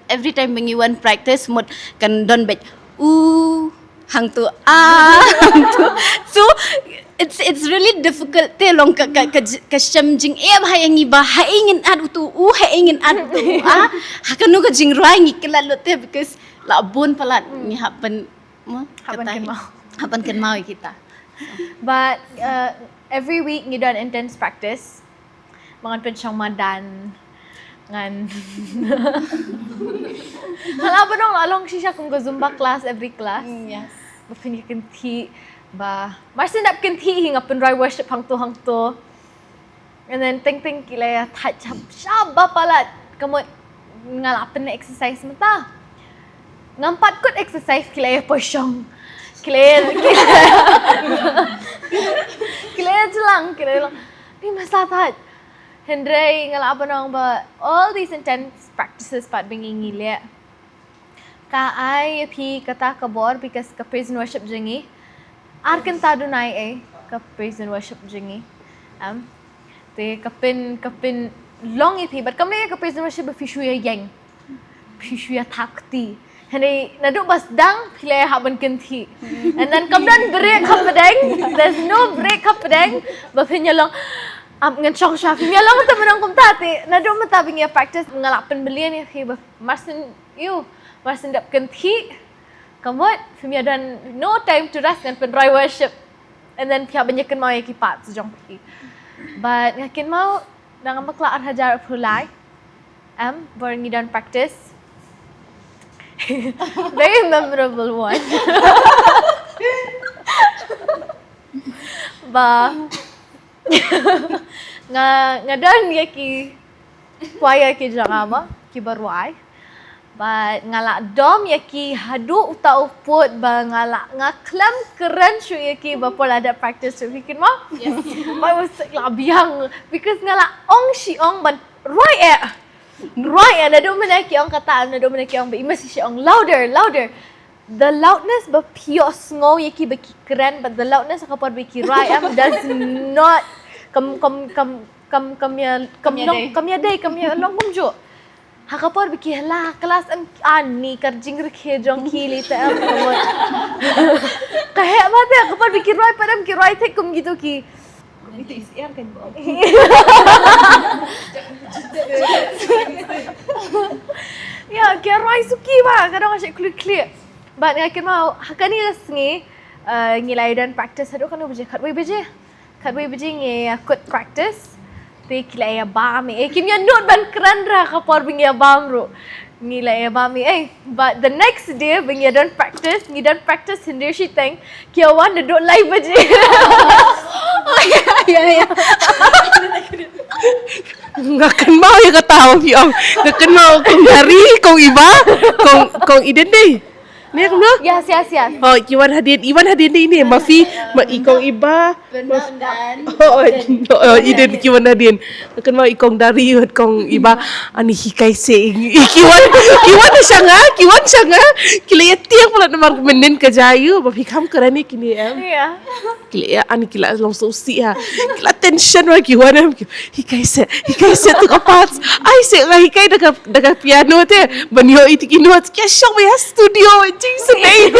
Every time ba ngi wan practice mut kan don beit u hangto a hangto. So it's, it's really difficult te long ka, ka, ka, ka shem jingeh ba ha ïa ngi ba ha ïa ngin at uto u, ha ïa ngin at uto u a. Ha kano ka jingrwai ngi kylla lut te because la bun palat ngi hap ban mo, hap ban kynmaw. Hap ban kynmaw ïa kita. But, uh, every week ngi don intense practice. Ba ngan pynshong madan ngan nga lah ban ong la long shisha kum ka Zumba class every class. Mm, yes. Ba pynïakynthih ba mar shu dep kynthih hi nga pynroi worship hangto hangto. And then teng teng ki la ïa thait shaba palat. Ka mut nga la pyneh exercise mynta. Ngam pat kut exercise ki la ïa poi shong. Ki la ïa, ki la ïa jlang, ki la ïa long. Ni masa thait. Hynrei nga lah ban ong ba all these intense practices pat ba ngi ngi leh ka ai ïa phi kata ka bor because ka praise and worship jong ngi ar kynta duna ei ka praise and worship jong ngi. Em, te ka pyn, ka pynlong ïa phi, but kam dei ka praise and worship ba phi shu ïa ïeng, phi shu ïa thap kti. Hynrei naduh ba sdang phi la hap ban kynthih. And then kam don break hapdeng. There's no break hapdeng. Ba phin ïa long, ap ngan shong sha, phin ïa long te mynta kumta te. Naduh mynta ba ngi ïa practice nga lah pynbeit ïa phi ba mar shu ïa, mar shu dep kynthih. Ka mut, phi ïa don no time to rest ngan pynroi worship. And then phi hap ban ïa kynmaw ïa ki parts jong phi. But nga kynmaw da ngam bakla ar hajar arphew lai. Em, bor ngi don practice. Very memorable one. Ba nga, nga don ïa ki choir ki jong nga ma, ki barwai. But nga lah dom ïa ki haduh uta u pud ba nga lah, nga khlem kren shuh ïa ki ba por la dep practice shuh, phi kynmaw? Yes. Ba u sek lah biang because nga lah ong shi ong ban rwai eh. Rwai eh, naduh mynne ki ong kata, naduh mynne ki ong ba i must shi ong louder, louder. The loudness ba phi ïohsngew ïa ki ba ki kren, but the loudness ha ka por ba ki rwai em does not, kam, kam, kam, kam, kam ïa, kam ïa long, dei, kam ïa dei, kam ïa long kumjuh. Ha ka por ba ki hela class em, ani ka jingrkhie jong ki lei te em, ka mut. Ka heh ba te, ha ka por ba ki rwai pat em, ki rwai thik kum kito ki. Ito is air kan ba. Ya, ki rwai suki ba, ka dang shu klik klik. Bad nga kynmaw ha kane ka sngi, eh, ngi la ïa don practice haduh katno baje, khatwei baje. Khatwei baje ngi ïa kut practice. Te ki la ïa bam, eh, kim ïa nud ban kren ruh ka por ba ngi ïa bam ruh. Ngi la ïa bam, eh, but the next day ba ngi ïa don practice, ngi don practice hynriew shiteng, ki ïa wan naduh lai baje. Oh, ya, ya, ya. Nga kynmaw ïa kata, ong phi ong. Nga kynmaw kong Dari, kong Iba, kong, kong Eden dei. Ne kumno? Yes, yes, yes. Oh, ki wan hadien, i wan hadien dei ne. Ma phi, ma i kong Iba. Oh, oh, Eden, ki wan hadien. Nga kynmaw i kong Dari, i kong Iba. Ani hikai se, i ki wan, ki wan sha nga, ki wan sha nga. Ki la ïa tieng palat namar mynnin ka jia ïa u, ba phi kham kren ïa kine em. Iya. Ki la ïa, ani ki la long sngewsih ha. Ki la tension ba ki wan em. Hikai se, hikai se tu ka parts. Ai se nga hikai da ka, da ka piano te. Ban ïoh ïa ki notes. Ki ïa shong ba ïa studio. Jingsnei.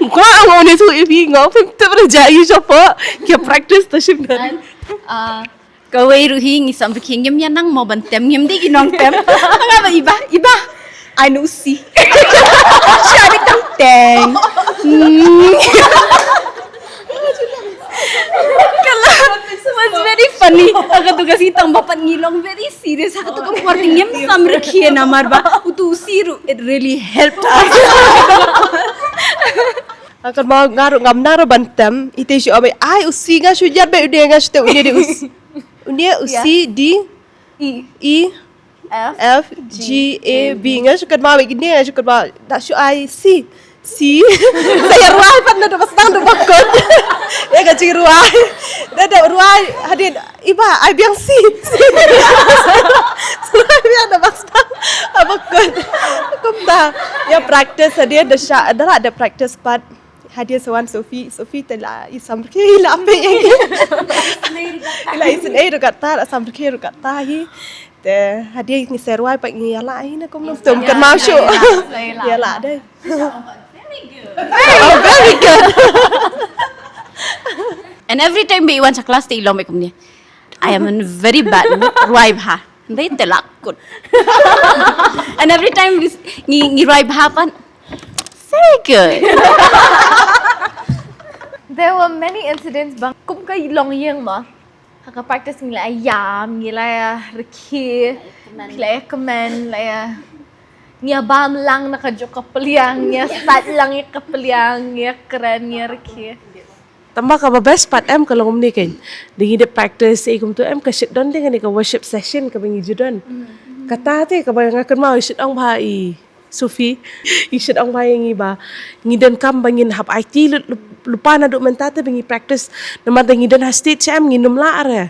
Nga ong ne tu ïa phi, nga ong phim tip ruh jia ïa u shapoh. Ki ïa practice ta shim dan. Ah, kawei ruh hi ngi samrkhie, ngim ïa nang mo ban tem, ngim dei ki nongtem. Nga ba Iba, Iba. Ai nu si. Sha dei tang teng. Hmm. Ka la, was very funny. Ha katu ka sngi tang ba pat ngi long very serious. Ha katu ka por te ngim samrkhie namar ba utu u si ruh, it really helped us. Nga kynmaw nga ruh ngam nang ruh ban tem. Ite shu ong, ai u si, nga shu ïa ba une, nga shu te une dei u si. Une u si, D, E, E, F, F, G, G, A, A, B. B. Nga shu kynmaw ba kine, nga shu kynmaw da shu ai C. C. Sa ïa rwai pat na da ba sdang da ba kut. Ïa ka jingrwai. Da da rwai hadien, Iba, ai biang C. Sa rwai biang da ba sdang da ba kut. Kumta. Ïa practice hadien da sha, da la da practice pat. Hadien sa wan Sophie, Sophie te la i samrkhie, i la peit ïa ngi. I la isynei ruh kata, la samrkhie ruh kata hi. Te hadien ngi sa rwai pat ngi ïa la hi na kumno. Tum kynmaw shuh. Ïa la dei. Oh, very good. And every time ba i wan sha class te i long ba kumne. I am very bad. Rwai bha. Dei te la kut. And every time ngi, ngi rwai bha pat. Very good. There were many incidents ba kum ka long ïing ma. Ha ka practice ngi la ïam, ngi la rkhie, ngi la kmen, la ngi bam lang na ka juk ka pliang, ngi sait lang ïa ka pliang, ngi kren, ngi rkhie. Tangba kaba best pat em ka long kumne keiñ. Da ngi dep practice ei kumtu em ka shit don te kane ka worship session kaba ngi ju don. Kata te kaba nga kynmaw i shit ong bha i Sophie, i shit ong bha ïa ngi ba ngi donkam ba ngin hap aiti lypa naduh mynta te ba ngi practice. Namar da ngi don ha stage em ngin ym lah re.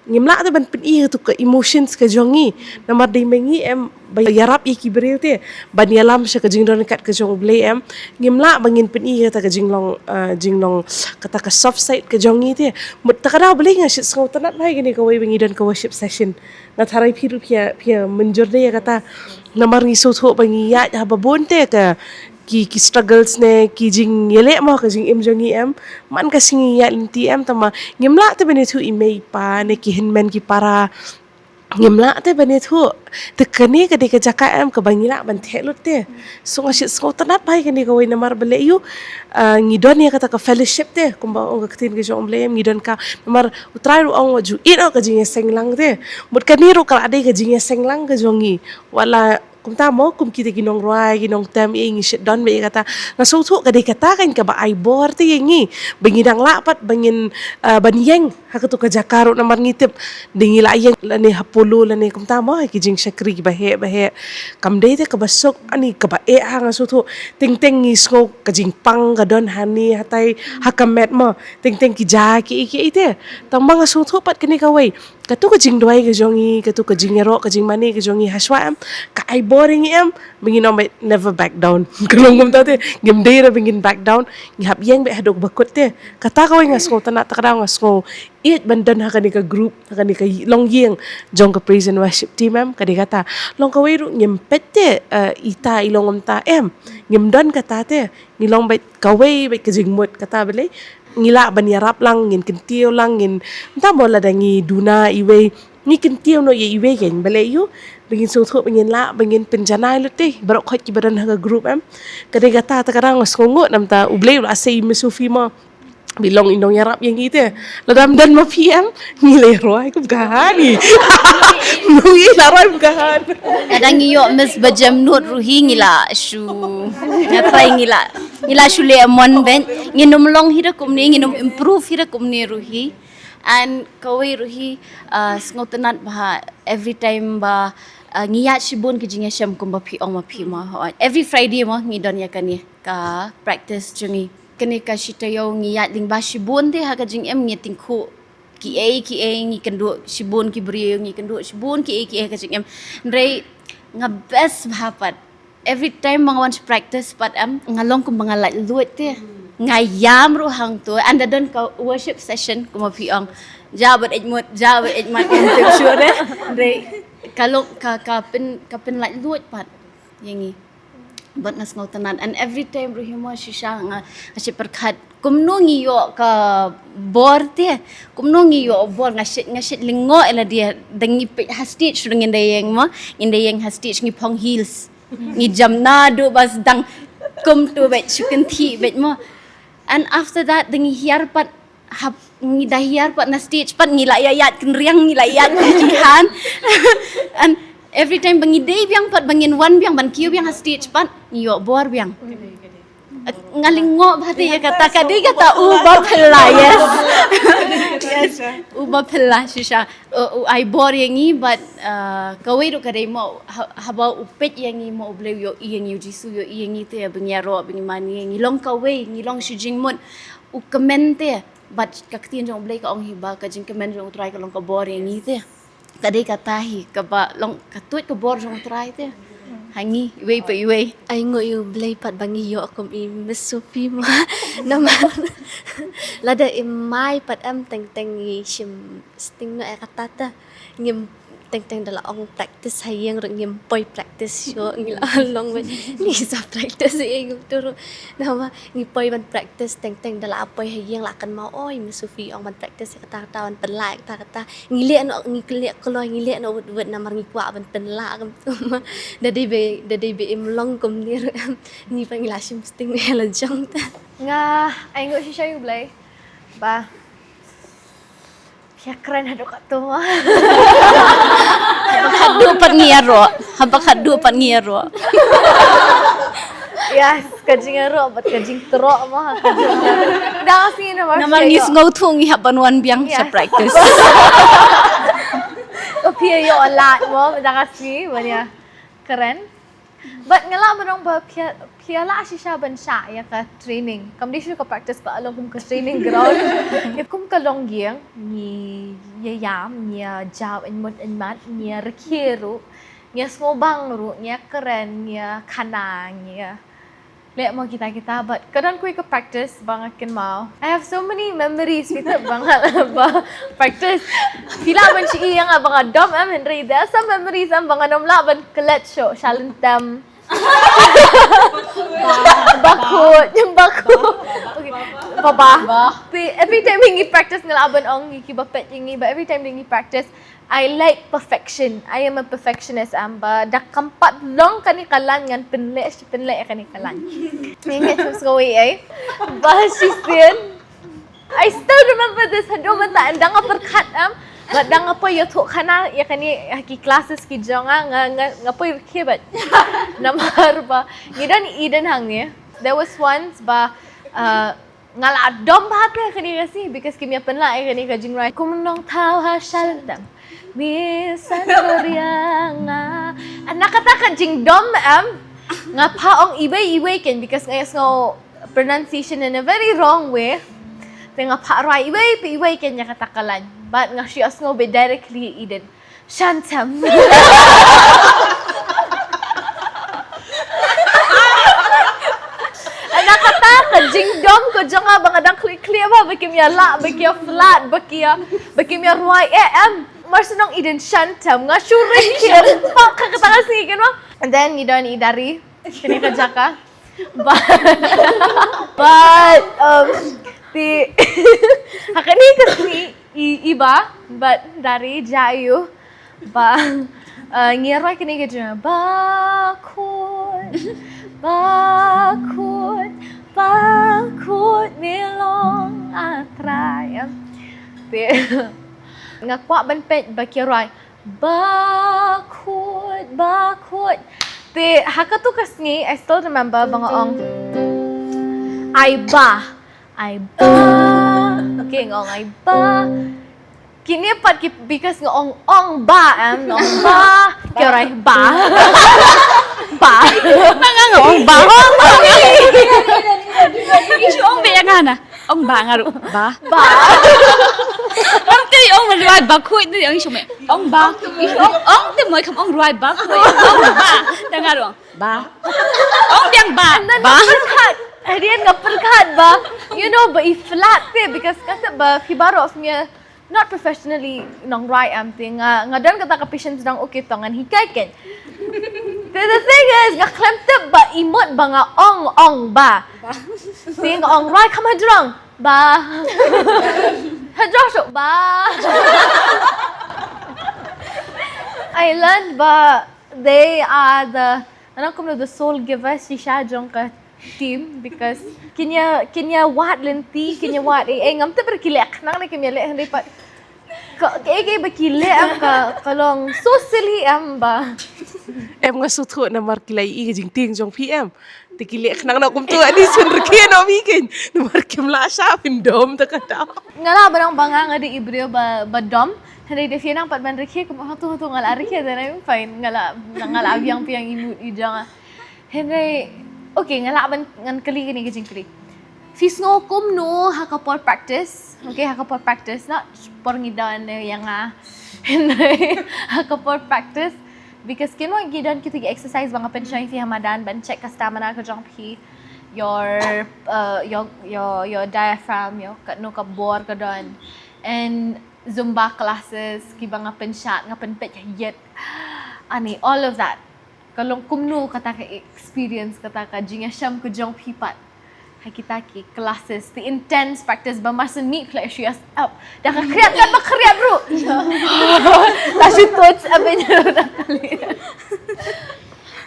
Ngim lah te ban pyni katu ka emotions ka jong ngi. Namar dei ma ngi em ba ïarap ïa ki briew te ban ïalam sha ka jingdon kat ka jong U Blei em. Ngim lah ba ngin pyni kata ka jinglong, ah, jinglong kata ka soft side ka jong ngi te. Mut ta ka daw Blei nga shit sngewtynnat bha ïa kane kawei ba ngi don ka worship session. Nga tharai phi ruh phi ïa, phi ïa mynjur de ïa kata. Namar ngi sngewthuh ba ngi ïaid ha ba bun te ka ki, ki struggles ne ki jingïaleh mo ka jingim jong ngi em. Man ka sngi ngi ïaid lynti em tangba ngim lah te ban ïathuh i mei i pa ne ki hynmen ki para. Ngim lah te ban ïathuh. Te kane ka dei ka jaka em kaba ngi lah ban theh lut te. So nga shit sngewtynnat bha ïa kane kawei namar ba leh ïa u, ah, ngi don ïa kata ka fellowship te kumba ong ka ktien ka jong U Blei em ngi don ka namar U Trai ruh ong wat ju ïehnoh ka jingïaseng lang te. Mut kane ruh ka la dei ka jingïaseng lang ka jong ngi. Wat la Kumta mo, kum kita ki nongrwai, ki nongtem, eh, ngi shait don beit ïa kata. Nga sngewthuh ka dei kata kan kaba ai bor te ïa ngi. Ba ngi dang lah pat, ba ngin, eh, ban ïeng ha katu ka jaka ruh namar ngi tip. Dei ngi lah ïeng lane ha polo lane kumta mo, ha ki jingshakri kiba heh, ba heh. Kam dei te kaba suk, ani kaba eh ha nga sngewthuh. Teng teng ngi sngew ka jingpang ka don hani hatai ha ka met mo. Teng teng ki ja kiei kiei te. Tangba nga sngewthuh pat kane kawei. Katu ka jingduwai ka jong ngi, katu ka jingïaroh, ka jingmane ka jong ngi, hashwa em, ka ai bor ïa ngi em, ba ngin ong beit never back down. Ka long kumta te, ngim dei re ba ngin back down, ngi hap ïeng beit haduh ba kut te. Kata kawei nga sngewtynnat, ta ka daw nga sngew ïeit ban don ha kane ka group, ha kane ka long ïing, jong ka praise and worship team em, ka dei kata. Long kawei ruh ngim peit te, eh, ita i long kumta em, ngim don kata te, ngi long beit kawei beit ka jingmut kata balei. Ngi lah ban ïarap lang, ngin kyntiew lang, ngin, mynta mo lada ngi duna iwei, ngi kyntiew noh ïa iwei, kan, balei ïoh ba ngin sngewthuh ba ngin lah ba ngin pynjanai lut te. Baroh khoit kiba don ha ka group, em. Ka dei kata, te ka dang sngewnguh namar ta U Blei u la sei i Miss Sophie mo. Ba long i nongïarap ïa ngi te. Lada ym don ma phi, em, ngi leh roi kum ka ha ni. Ngi la roi kum ka ha. Lada ngi ïoh Miss Bajemnud ruh hi ngi la shu, nga trai ngi la, ngi la shu leh mon beit. Ngin ym long hi da kumne, ngin ym improve hi da kumne ruh hi. And kawei ruh hi, uh, sngewtynnat ba every time ba, uh, ngi ïaid shibun ki jingïashem kumba phi ong ma phi ma. Every Friday mo ngi don ïa kane ka practice jong ngi. Kane ka shi taïew ngi ïaid lyngba shibun te ha ka jingim, ngi tyngkhuh kiei kiei, ngi kynduh shibun ki briew, ngi kynduh shibun kiei kiei ha ka jingim. Hynrei nga best bha pat. Every time ba nga wan sha practice pat, em, nga long kumba nga laitluid te. Nga ïam ruh hangto, and da don ka worship session kumba phi ong. Ja bad eit mut, ja bad eit mat, em, tip shuh de. Hynrei ka long ka, ka pyn, ka pynlaitluid pat ïa ngi. Bad nga sngewtynnat, and every time ruh hi mo shisha nga, nga shait pyrkhat kumno ngi ïoh ka bor te, kumno ngi ïoh bor. Nga shait, nga shait lyngngoh ïa lade, da ngi peit ha stage ruh ngin da ïeng mo, ngin da ïeng ha stage ngi phong heels, ngi jam naduh ba sdang, kumto beit, shu kynthih beit mo. And after that da ngi hiar pat, hap, ngi da hiar pat na stage pat ngi la ïaid kynriang, ngi la ïaid kynriang. And every time ba ngi dei biang pat, ba ngin wan biang ban kiew biang ha stage pat, ngi ïoh bor biang. Nga lyngngoh bha te ïa kata, ka dei kata uba phylla, yes. Yes, uba phylla shisha. Uh, u ai bor ïa ngi, but, uh, kawei ruh ka dei mo, ha-, haba u peit ïa ngi mo U Blei, u ïohi ïa ngi, U Jisu u ïohi ïa ngi te, ba ngi ïaroh, ba ngi mane, ngi long kawei, ngi long shu jingmut. U kmen te, but ka ktien jong U Blei ka ong hi ba ka jingkmen jong U Trai ka long ka bor ïa ngi te. Ka dei kata hi kaba long ka tuid ka bor jong U Trai te ha ngi iwei pa iwei. Ai nguh ïa U Blei pat ba ngi ïoh kum i Miss Sophie mo. Namar lada i Mai pat, em, teng teng ngi shim sting noh ïa kata te. Ngim, teng teng da la ong practice ha ïing ruh ngim poi practice shuh, ngi la long ba ngi sa practice ïa ngi tu ruh. Namar ngi poi ban practice teng teng da la poi ha ïing la kynmaw, oi, Miss Sophie ong ban practice ïa kata kata, ban pynlah ïa kata kata. Ngi leh noh, ngi leh kloi, ngi leh noh wut wut namar ngi kwah ban pynlah kumtu mo. Da dei ba, da dei ba im long kumne ruh, em, ngi pat ngi la shim sting ïa la jong te. Nga ai nguh shisha ïa U Blei ba phi ïa kren haduh katto mo. Haduh pat ngi ïaroh, haba haduh pat ngi ïaroh. Yes, ka jingïaroh bad ka jingtroh mo, ha ka jing. Dang sini namar ngi sngewthuh ngi hap ban wan biang sha practice. Ka phi ïoh lad mo, dang sini ban ïa kren. But nga lah ban ong ba phi ïa, phi ïa lah shisha ban shah ïa ka training. Kam dei shuh ka practice, ka long kum ka training ground. Ïa kum ka longïing, ngi ïa ïam, ngi ïa jaw ïa mut ïa mat, ngi ïa rkhie ruh, ngi ïa sngewbang ruh, ngi ïa kren, ngi ïa khana, ngi ïa leh mo kita kita, but ka don kawei ka practice ba nga kynmaw. I have so many memories with it ba nga ba practice. Phi lah ban shu ïohi ïa nga ba nga dom, em, hynrei there are some memories, em, ba ngan ym lah ban klet shuh, sha lyntem. Bakut, bakut. Okay. Baba. Every time ngi practice nga lah ban ong ïa kiba peit ïa ngi, but every time ngi practice I like perfection. I am a perfectionist, em, ba da kam pat long kane ka line ngan pynleh shi pynleh ïa kane ka line. Ngi ngeit sngewsih, eh. Ba shisien I still remember this haduh mynta, and da nga pyrkhat, em, ba da nga poi ïathuh khana ïa kane ha ki classes ki jong nga, nga, nga poi rkhie bad. Namar ba ngi don i Eden hangne. There was once ba, uh, nga la dom bha te kane ka sngi because kim ïa pynlah ïa kane ka jingrwai. Kum nongthaw ha shalyntam, mi san bariang nga. Na kata ka jingdom, em, nga phah ong iwei iwei kein because nga ïa sngew pronunciation in a very wrong way. Te nga phah rwai iwei pa iwei kein ïa kata ka line. But nga shu ïa sngew beit directly ïa Eden. Shantam. Na kata ka jingdom ka jong nga ba nga dang khlieh khlieh bha ba kim ïa lah, ba kim ïa flat, ba kim ïa, ba kim ïa rwai, eh, em. Mar shu ong Eden shantam, nga shu ring khlieh pa ka kata ka sngi kein mo. And then ngi don i Dari kane ka jaka. But, but, um, Te ha kane ka sngi i, i Bah bad Dari jia ïa u Bah, eh, ngi rwai kane ka jingïalang. Bah Khuid, Bah Khuid, Bah Khuid, me long A Trai. Te nga kwah ban peit ba ki rwai Bah Khuid, Bah Khuid. Te ha katu ka sngi, I still remember ba nga ong, ai bah, ai bah. Okay, nga ong ai bah. Kine pat ki, because nga ong, ong bah, em, nga ong bah. Ki rwai bah. Bah. Nga nga ong bah. Ong bah. Ong bah nga ruh. Bah. Bah. Ong te ong ruai bah khuid ni ong shume. Ong bah. Ong ong te moi kam ong ruai bah khuid. Ong bah. Tang nga ruh. Bah. Ong biang bah. Bah. Pyrkhat. Hadian nga pyrkhat ba. You know, ba i flat te because kata ba phi baroh sngewbha not professionally nongrwai em te nga, nga don kata ka patience dang okay to ngan hikai ken. Te the thing is, nga khlem tip ba i mut ba nga ong, ong bah. Te nga ong rwai kham hajrong. Bah. Hajrong shuh bah. I learned ba they are the, nang kumno, the soul givers shisha jong ka team because kin ïa, kin ïa wad lynti, kin ïa wad ei ei, ngam tip ba ki leh khnang ne kim ïa leh hynrei pat ka, ka ei ei ba ki leh em ka, ka long so silly em bah. Em nga sngewthuh namar ki la ïohi ka jingtieng jong phi em. Te ki leh khnang na kumtu, ani sngewrkhie noh phi ken. Namar kim lah shah phin dom ta ka dom. Nga lah ban ong ba nga nga dei i briew ba, ba dom. Hynrei da phi nang pat ban rkhie kum hangtu hangtu nga lah rkhie, then I'm fine. Nga lah, nga lah biang biang i mood i jong nga. Hynrei, okay, nga lah ban, ngan kylli kane ka jingkylli. Phi sngew kumno ha ka por practice? Okay, ha ka por practice, not por ngi don ïa nga. Hynrei ha ka por practice, because kin wan ngi don kita ki exercise ba nga pynshai phi ha madan ban check ka stamina ka jong phi, your, uh, your, your, your diaphragm, your, katno ka bor ka don. And Zumba classes kiba nga pynshad, nga pynpeit ha ïit. Ani, all of that. Ka long kumno kata ka experience, kata ka jingïashem ka jong phi pat ha kita ki classes, the intense practice ba mar syn mih phi la shu ïa step da ka khriat, kan ba khriat ruh. La shu tuid abin.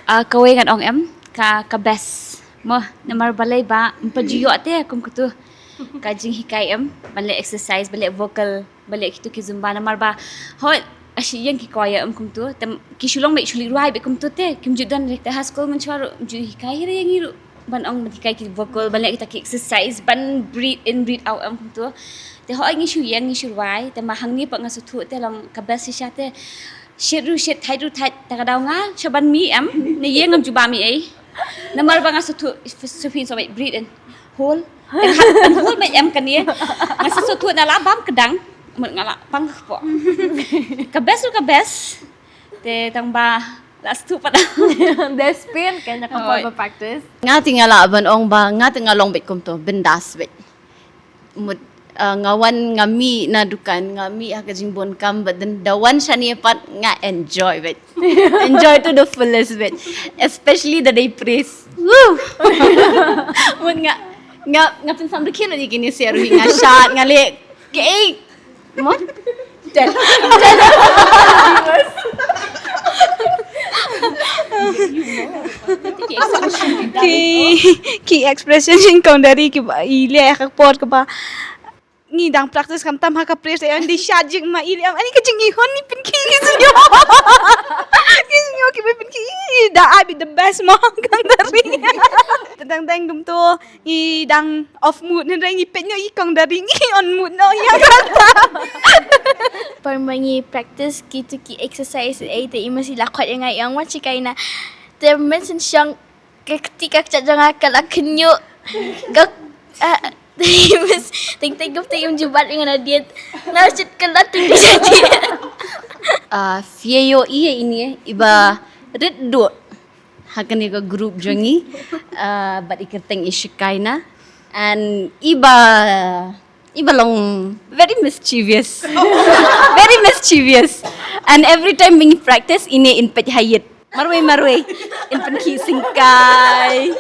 Ah, kawei ngan ong em, ka, ka best mo, namar balei ba ym pat ju ïoh te kum katu ka jinghikai em, ban leh exercise, ban leh vocal, ban leh kitu ki zumba, namar ba hoi, ashi ïeng ki choir em kumtu, te ki shu long beit shu leit rwai beit kumtu te kim ju don re. Te ha skul mynshuwa ruh ym ju hikai re ïa ngi ruh ban ong, ban hikai ki vocal, ban leh kita ki exercise, ban breathe in breathe out em kumtu. Te hoi ngi shu ïeng ngi shu rwai, te ma hangne pat nga sngewthuh te long ka best shisha te. Shit ruh shit, tight ruh tight, ta ka daw nga sha ban mih em, ne ïeng ngam ju bam ei ei. Namar ba nga sngewthuh, sngewthuh, sngewthuh, breathe in, hold, and hard, and hold beit em kane. Nga sngewthuh na la bam kdang, mut nga la pang kpoh. Ka best ruh ka best. Te tang ba la sngewthuh pat. Best pen kane ka por ba practice. Nga te nga lah ban ong ba nga te nga long beit kumto, bindas beit. Mut, uh, nga wan nga mih na dukan, nga mih ha ka jingbun kam, but then da wan shane pat nga enjoy beit. Enjoy to the fullest beit. Especially the day praise. Woo! Mut nga, nga, nga pynsam da kine, kine seri nga shad, nga leh. Ke ei. Mut? Tel. Ki, ki expression jong Kong Dari kiba i leh ha ka por kaba ngi dang practice khamtam ha ka praise, ïa ngi dei shad jingma, i leh ani ka jingihon ni pynkhih ki sngew. Ki sngew kiba pynkhih da ai beit the best mo Kong Dari. Tang tang dum to ngi dang off mood, hynrei ngi peit noh ïa i Kong Dari ngi on mood noh ïa kata. Por ma ngi practice kitu ki exercise ei te i masi la khot ïa nga ïa nga wan shikai na. Te mynshwa shong ka kti ka kjat jong nga ka la khynñiuh. Ka, ah, teng teng gup te im jubat ïa nga na diet. Nga shit ka la teng teng diet. Ah, phi ïohi ïa ine iba rit duh ha kane ka group jong ngi, uh, bad i kyrteng i Shekinah, and iba, iba long very mischievous. Very mischievous. And every time ba ngi practice, ine in peit ha ïit. Marwei marwei in pynkhih syngkai.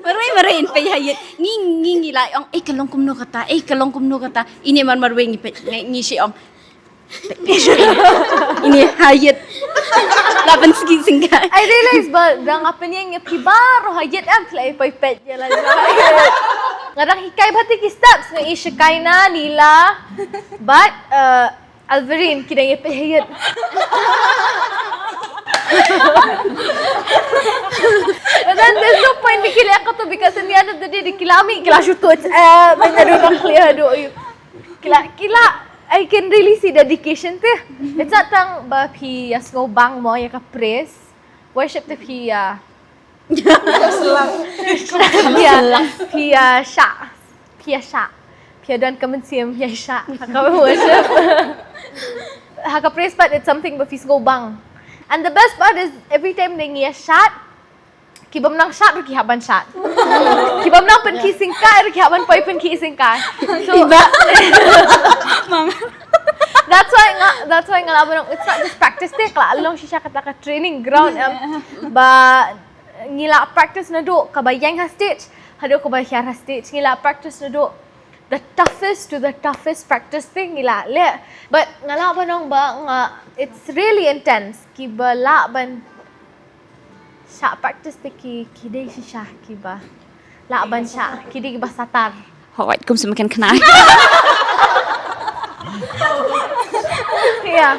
Marwei marwei in peit ha ïit. Ngi ngi ngi la ong, "Eh, ka long kumno kata, eh, ka long kumno kata." Ine mar marwei ngi peit, ngi ngi shi ong. Ine ha ïit. La ban sgi singkai. I realize ba dang apa ni ngi pi baru ha ïit em, phi la poi peit ïa la. Nga dang hikai bha te ki steps, nga i Shekinah, Lila, but uh, Alverine, ki dang ïa peit ha ïit. And then there's no point ba ki leh kato, because in the end of the day, ki la mih, ki la shu tuh, eh, ban ïa duna clear haduh. Ki la, ki la, I can really see dedication te. It's not tang ba phi ïa sngewbang mo ïa ka praise worship te, phi ïa Phi ïa, phi ïa shah. Phi ïa shah. Phi ïa don ka mynsiem ïa shah. Ha ka worship. Ha ka praise part, it's something ba phi sngewbang. And the best part is, every time ngi ïa shad, ki bym nang shad ruh ki hap ban shad. Ki bym nang pynkhih singkai ruh ki hap ban poi pynkhih singkai. So that's why nga, that's why nga la ban ong, it's not just practice te, ka la long shisha kata ka training ground em. Ba ngi la practice naduh kaba ïeng ha stage haduh kaba hiar ha stage. Ngi la practice naduh the toughest to the toughest practice te ngi la leh. But nga lah ban ong ba nga, it's really intense. Kiba lah ban shah practice te ki, ki dei shisha kiba lah ban shah, ki dei kiba satar. Hooid, kum shu ma khein khynnah. Yeah.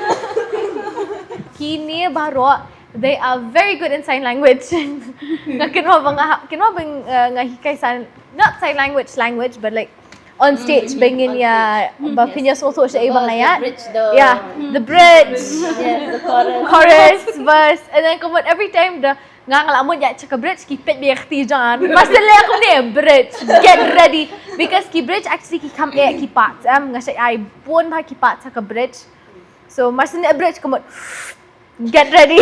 Kine baroh, they are very good in sign language. Nga kynmaw ba nga, kynmaw ba, uh, nga hikai sign, not sign language, language, but like on stage, ba ngin ïa, ba phin ïa sngewthuh shaei ba nga ïaid. Yeah, the bridge. Yes, the chorus. Chorus, verse, and then kumta every time the Nga, nga la mut ïaid sha ka bridge, ki peit beit ïa ka kti jong nga. Mar shu leh kumne, bridge, get ready. Because ki bridge actually ki kham eh ki parts em, nga shait ai bun bha ki parts ha ka bridge. So mar shu leh bridge ka mut, get ready.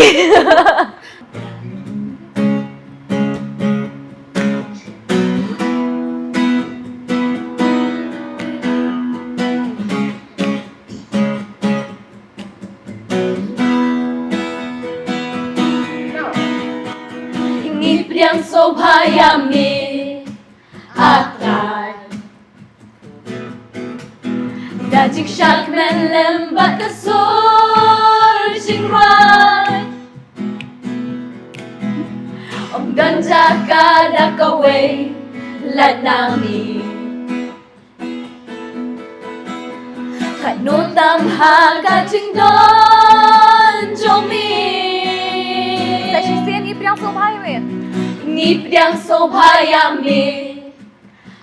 Ngi pdiang sngewbha ïa me, A Trai. Da jingshad kmen lem bad ka sur jingrwai, ym don jaka da kawei lada ym me. Katno tam ha ka jingdon jong me. Sa shisien, ngi pdiang sngewbha ïa me. Ngi pdiang sngewbha ïa me,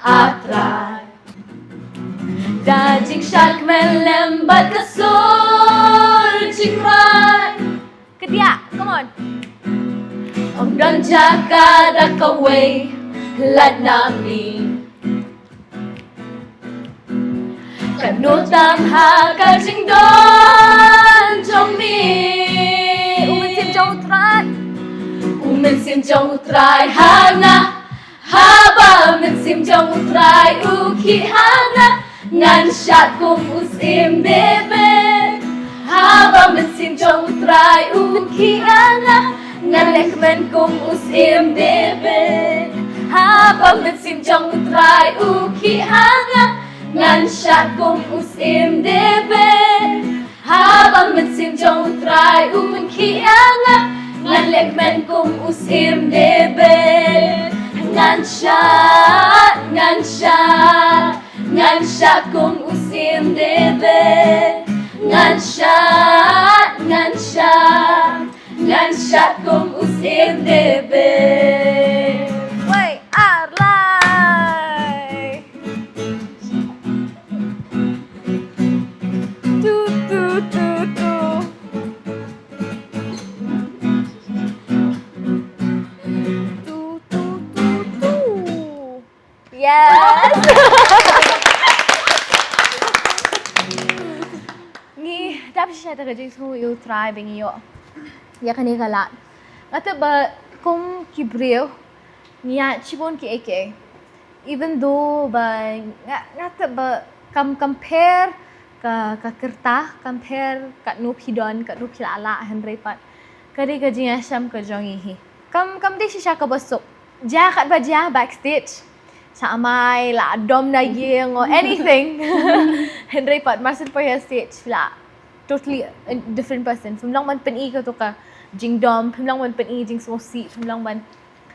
A Trai. Da jingshad kmen lem bad ka sur jingrwai. Kadiah, come on. Ym don jaka da kawei lada ym me. Katno tam ha ka jingdon jong me. U Mynsiem jong U Trai. U Mynsiem jong U Trai ha nga. Haba Mynsiem jong U Trai u khih ha nga, ngan shad kum u Syiem David. Haba Mynsiem jong U Trai u khih ha nga, ngan leh kmen kum u Syiem David. Haba Mynsiem jong U Trai u khih ha nga, ngan shad kum u Syiem David. Haba Mynsiem jong U Trai u pynkhih ha nga, ngan leh kmen kum u Syiem David. Ngan shad, ngan shad, ngan shad kum u Syiem David. Ngan shad, ngan shad, ngan shad kum u Syiem David. Wei, ar, lai. Tu, tu, tu, tu. Tu, tu, tu, tu. Yes. Ngi dap shisha da ka jingsngew ïa U Trai ba ngi ïoh ïa kane ka lad. Nga tip ba kum ki briew ngi ïaid shibun kiei kiei. Even though ba nga, nga tip ba kam compare ka, ka kyrta, compare katno phi don, katno phi la lah, hynrei pat ka dei ka jingïashem ka jong ngi hi. Kam, kam dei shisha kaba suk. Jia katba jia backstage, sa amai la dom na ïing or anything. Hynrei pat mar shu poi ha stage la totally a different person. Phim long ban pyni kato ka jingdom, phim long ban pyni jingsngewsih, phim long ban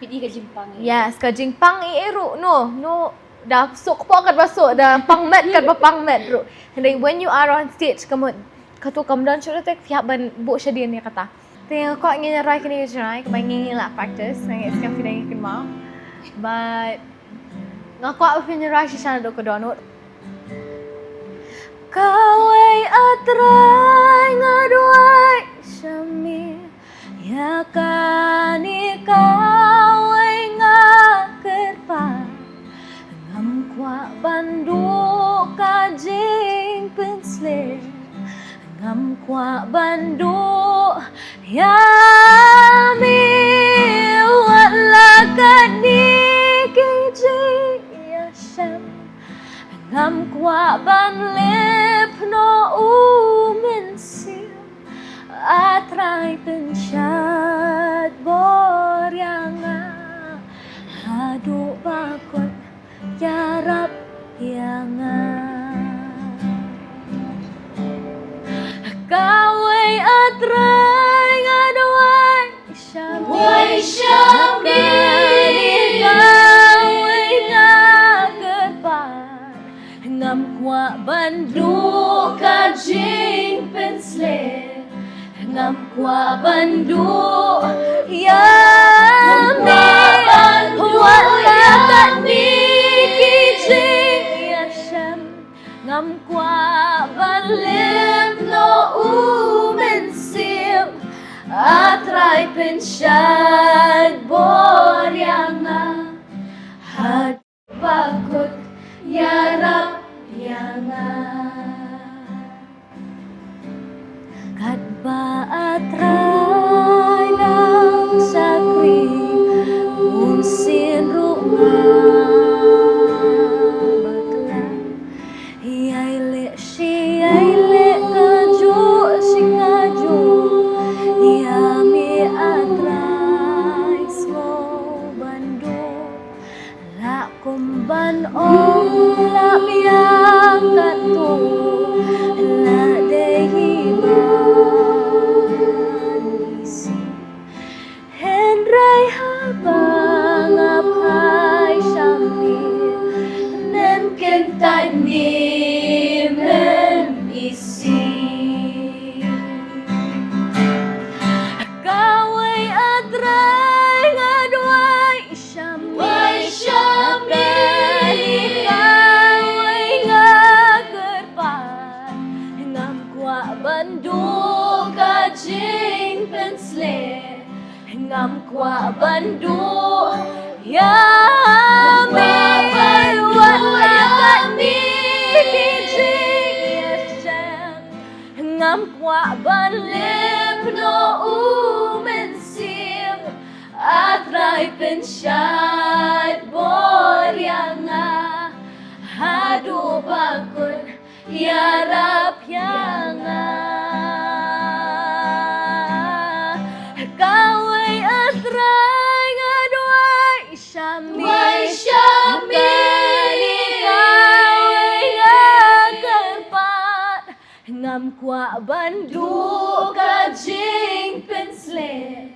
Phi di ka jingpang. Yes, ka jingpang i eru, no, no. Da suk po katba suk, da pang met katba pang met ruh. Hynrei when you are on stage, ka mut kato kam don shuh te phi hap ban buh shadien ïa kata. Te nga kwah ngin ïa rwai kane ka jingrwai kaba ngi la practice, nga ngeit skhem phi dang ïa kynmaw. But nga kwah ba phin ïa rwai shisha naduh ka dohnud. Kawei A Trai nga duwai sha me, ïa kane kawei nga kyrpad. Ngam kwah ban duh ka jingpynsleh, ngam kwah ban duh ïa me. Wat la katne ki jingïashem, ngam kwah ban lip noh U Mynsiem. A Trai pynshad bor ïa nga, haduh ba kut ïarap ïa nga. Kawei A Trai nga duwai sha me, wei sha me, kawei nga kyrpad. Ngam kwah ban duh ka jingpynsleh, ngam kwah ban duh ïa me. Wat la katne ki jingïashem, ngam kwah ban lip noh U Mynsiem. A Trai pynshad bor ïa nga, haduh ba kut ïarap ïa nga. Katba A Trai dang shakri, bunsien ruh nga bakla. Ïai leh shi ïai leh, kajuh shi kajuh, ïa me A Trai sngew ban duh. Lah kum ban ong lah biang katto, lah dei hi ban isih. Hynrei haba nga phai sha me, nym kyntait ngim isih. Kawei A Trai nga duwai sha me, wei sha me, kawei nga kyrpad. Ngam kwah ban duh ka jingpynsleh, ngam kwah ban duh ïa me. Wat la katne ki jingïashem, ngam kwah ban lip noh U Mynsiem. A Trai pynshad bor ïa nga, haduh ba kut ïarap ïa nga. Kawei A Trai nga duwai sha me, wei sha me, kawei nga kyrpad. Ngam kwah ban duh ka jingpynsleh,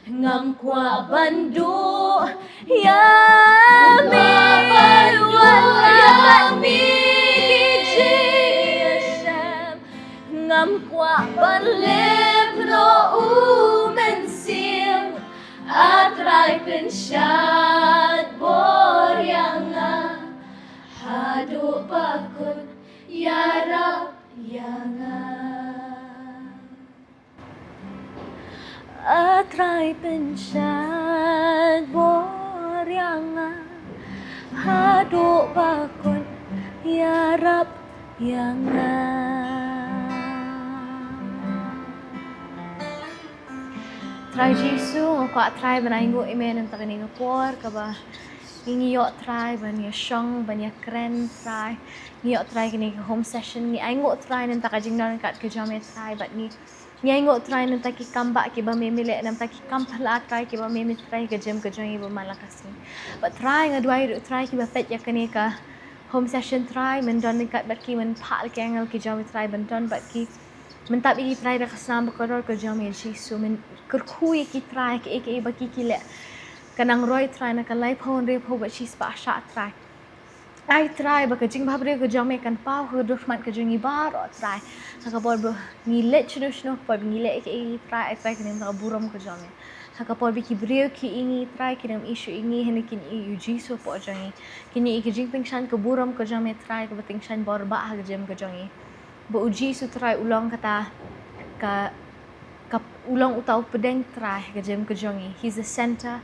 ngam kwah ban duh ïa me. Wat la katne ki jingïashem, ngam kwah ban lip noh U Mynsiem. A Trai pynshad bor ïa nga, haduh ba kut ïarap ïa nga. A Trai pynshad bor ïa nga, haduh ba kut ïarap ïa nga. Trai Jisu, nga kwah Trai ban ainguh ïa me na kane ka por kaba Ngi ïoh Trai ban ïa shong, ban ïa kren Trai. Ngi ïoh Trai kane ka home session, ngi ai nguh Trai nangta ka jingdon kat ka jong me Trai, bad ngi ngi ai nguh Trai nangta ki kam ba ki ba me me leh, nangta ki kam phylla Trai ki ba me me Trai ka jingim ka jong ngi ba man la ka sngi. Bad Trai nga duwai ruh Trai ki ba peit ïa kane ka home session Trai, men don ryngkat bad ki, men phah ki angel ki jong me Trai ban don bad ki, men tap ïa ki Trai da ka snam ba kordor ka jong me Jisu, men kyrkhu ïa ki Trai, ki ei ki ei ba ki ki leh, ka nang roi Trai na ka laiphew hynriewphew bad shispah shah Trai. Ai Trai ba ka jingbhabriew ka jong me kan paw ha ka durkhmat ka jong ngi baroh Trai. Ha ka por ba ngi leit shano shano, ka por ba ngi leh ei ei Trai, ai Trai kin ym da ka burom ka jong me. Ha ka por ba ki briew ki ïohi ngi Trai, kin ym ïohi shuh ïa ngi, hynrei kin ïohi ïa u Jisu hapoh jong ngi. Kin ïohi ïa ka jingtyngshaiñ ka burom ka jong me Trai, kaba tyngshaiñ bor bah ha ka jingim ka jong ngi. Ba u Jisu Trai u long kata ka, ka u long uta u pdeng Trai ha ka jingim ka jong ngi. He's the center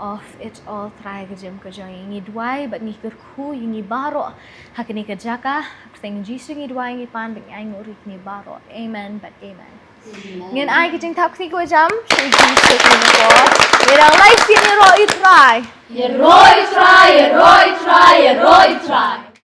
of it all Trai ha ka jingim ka jong ngi. Ngi duwai bad ngi kyrkhu ïa ngi baroh ha kane ka jaka. Ha ka kyrteng Jisu ngi duwai, ngi pan bad ngi ai nguh ruh ïa ngi baroh. Amen bad amen. Amen. Ngin ai ka jingthap kti kaba jam sha u Jisu ha kane ka por. Ngi dang lai sien, ïaroh ïa u Trai. Ïaroh ïa u Trai, ïaroh ïa u Trai, ïaroh ïa u Trai.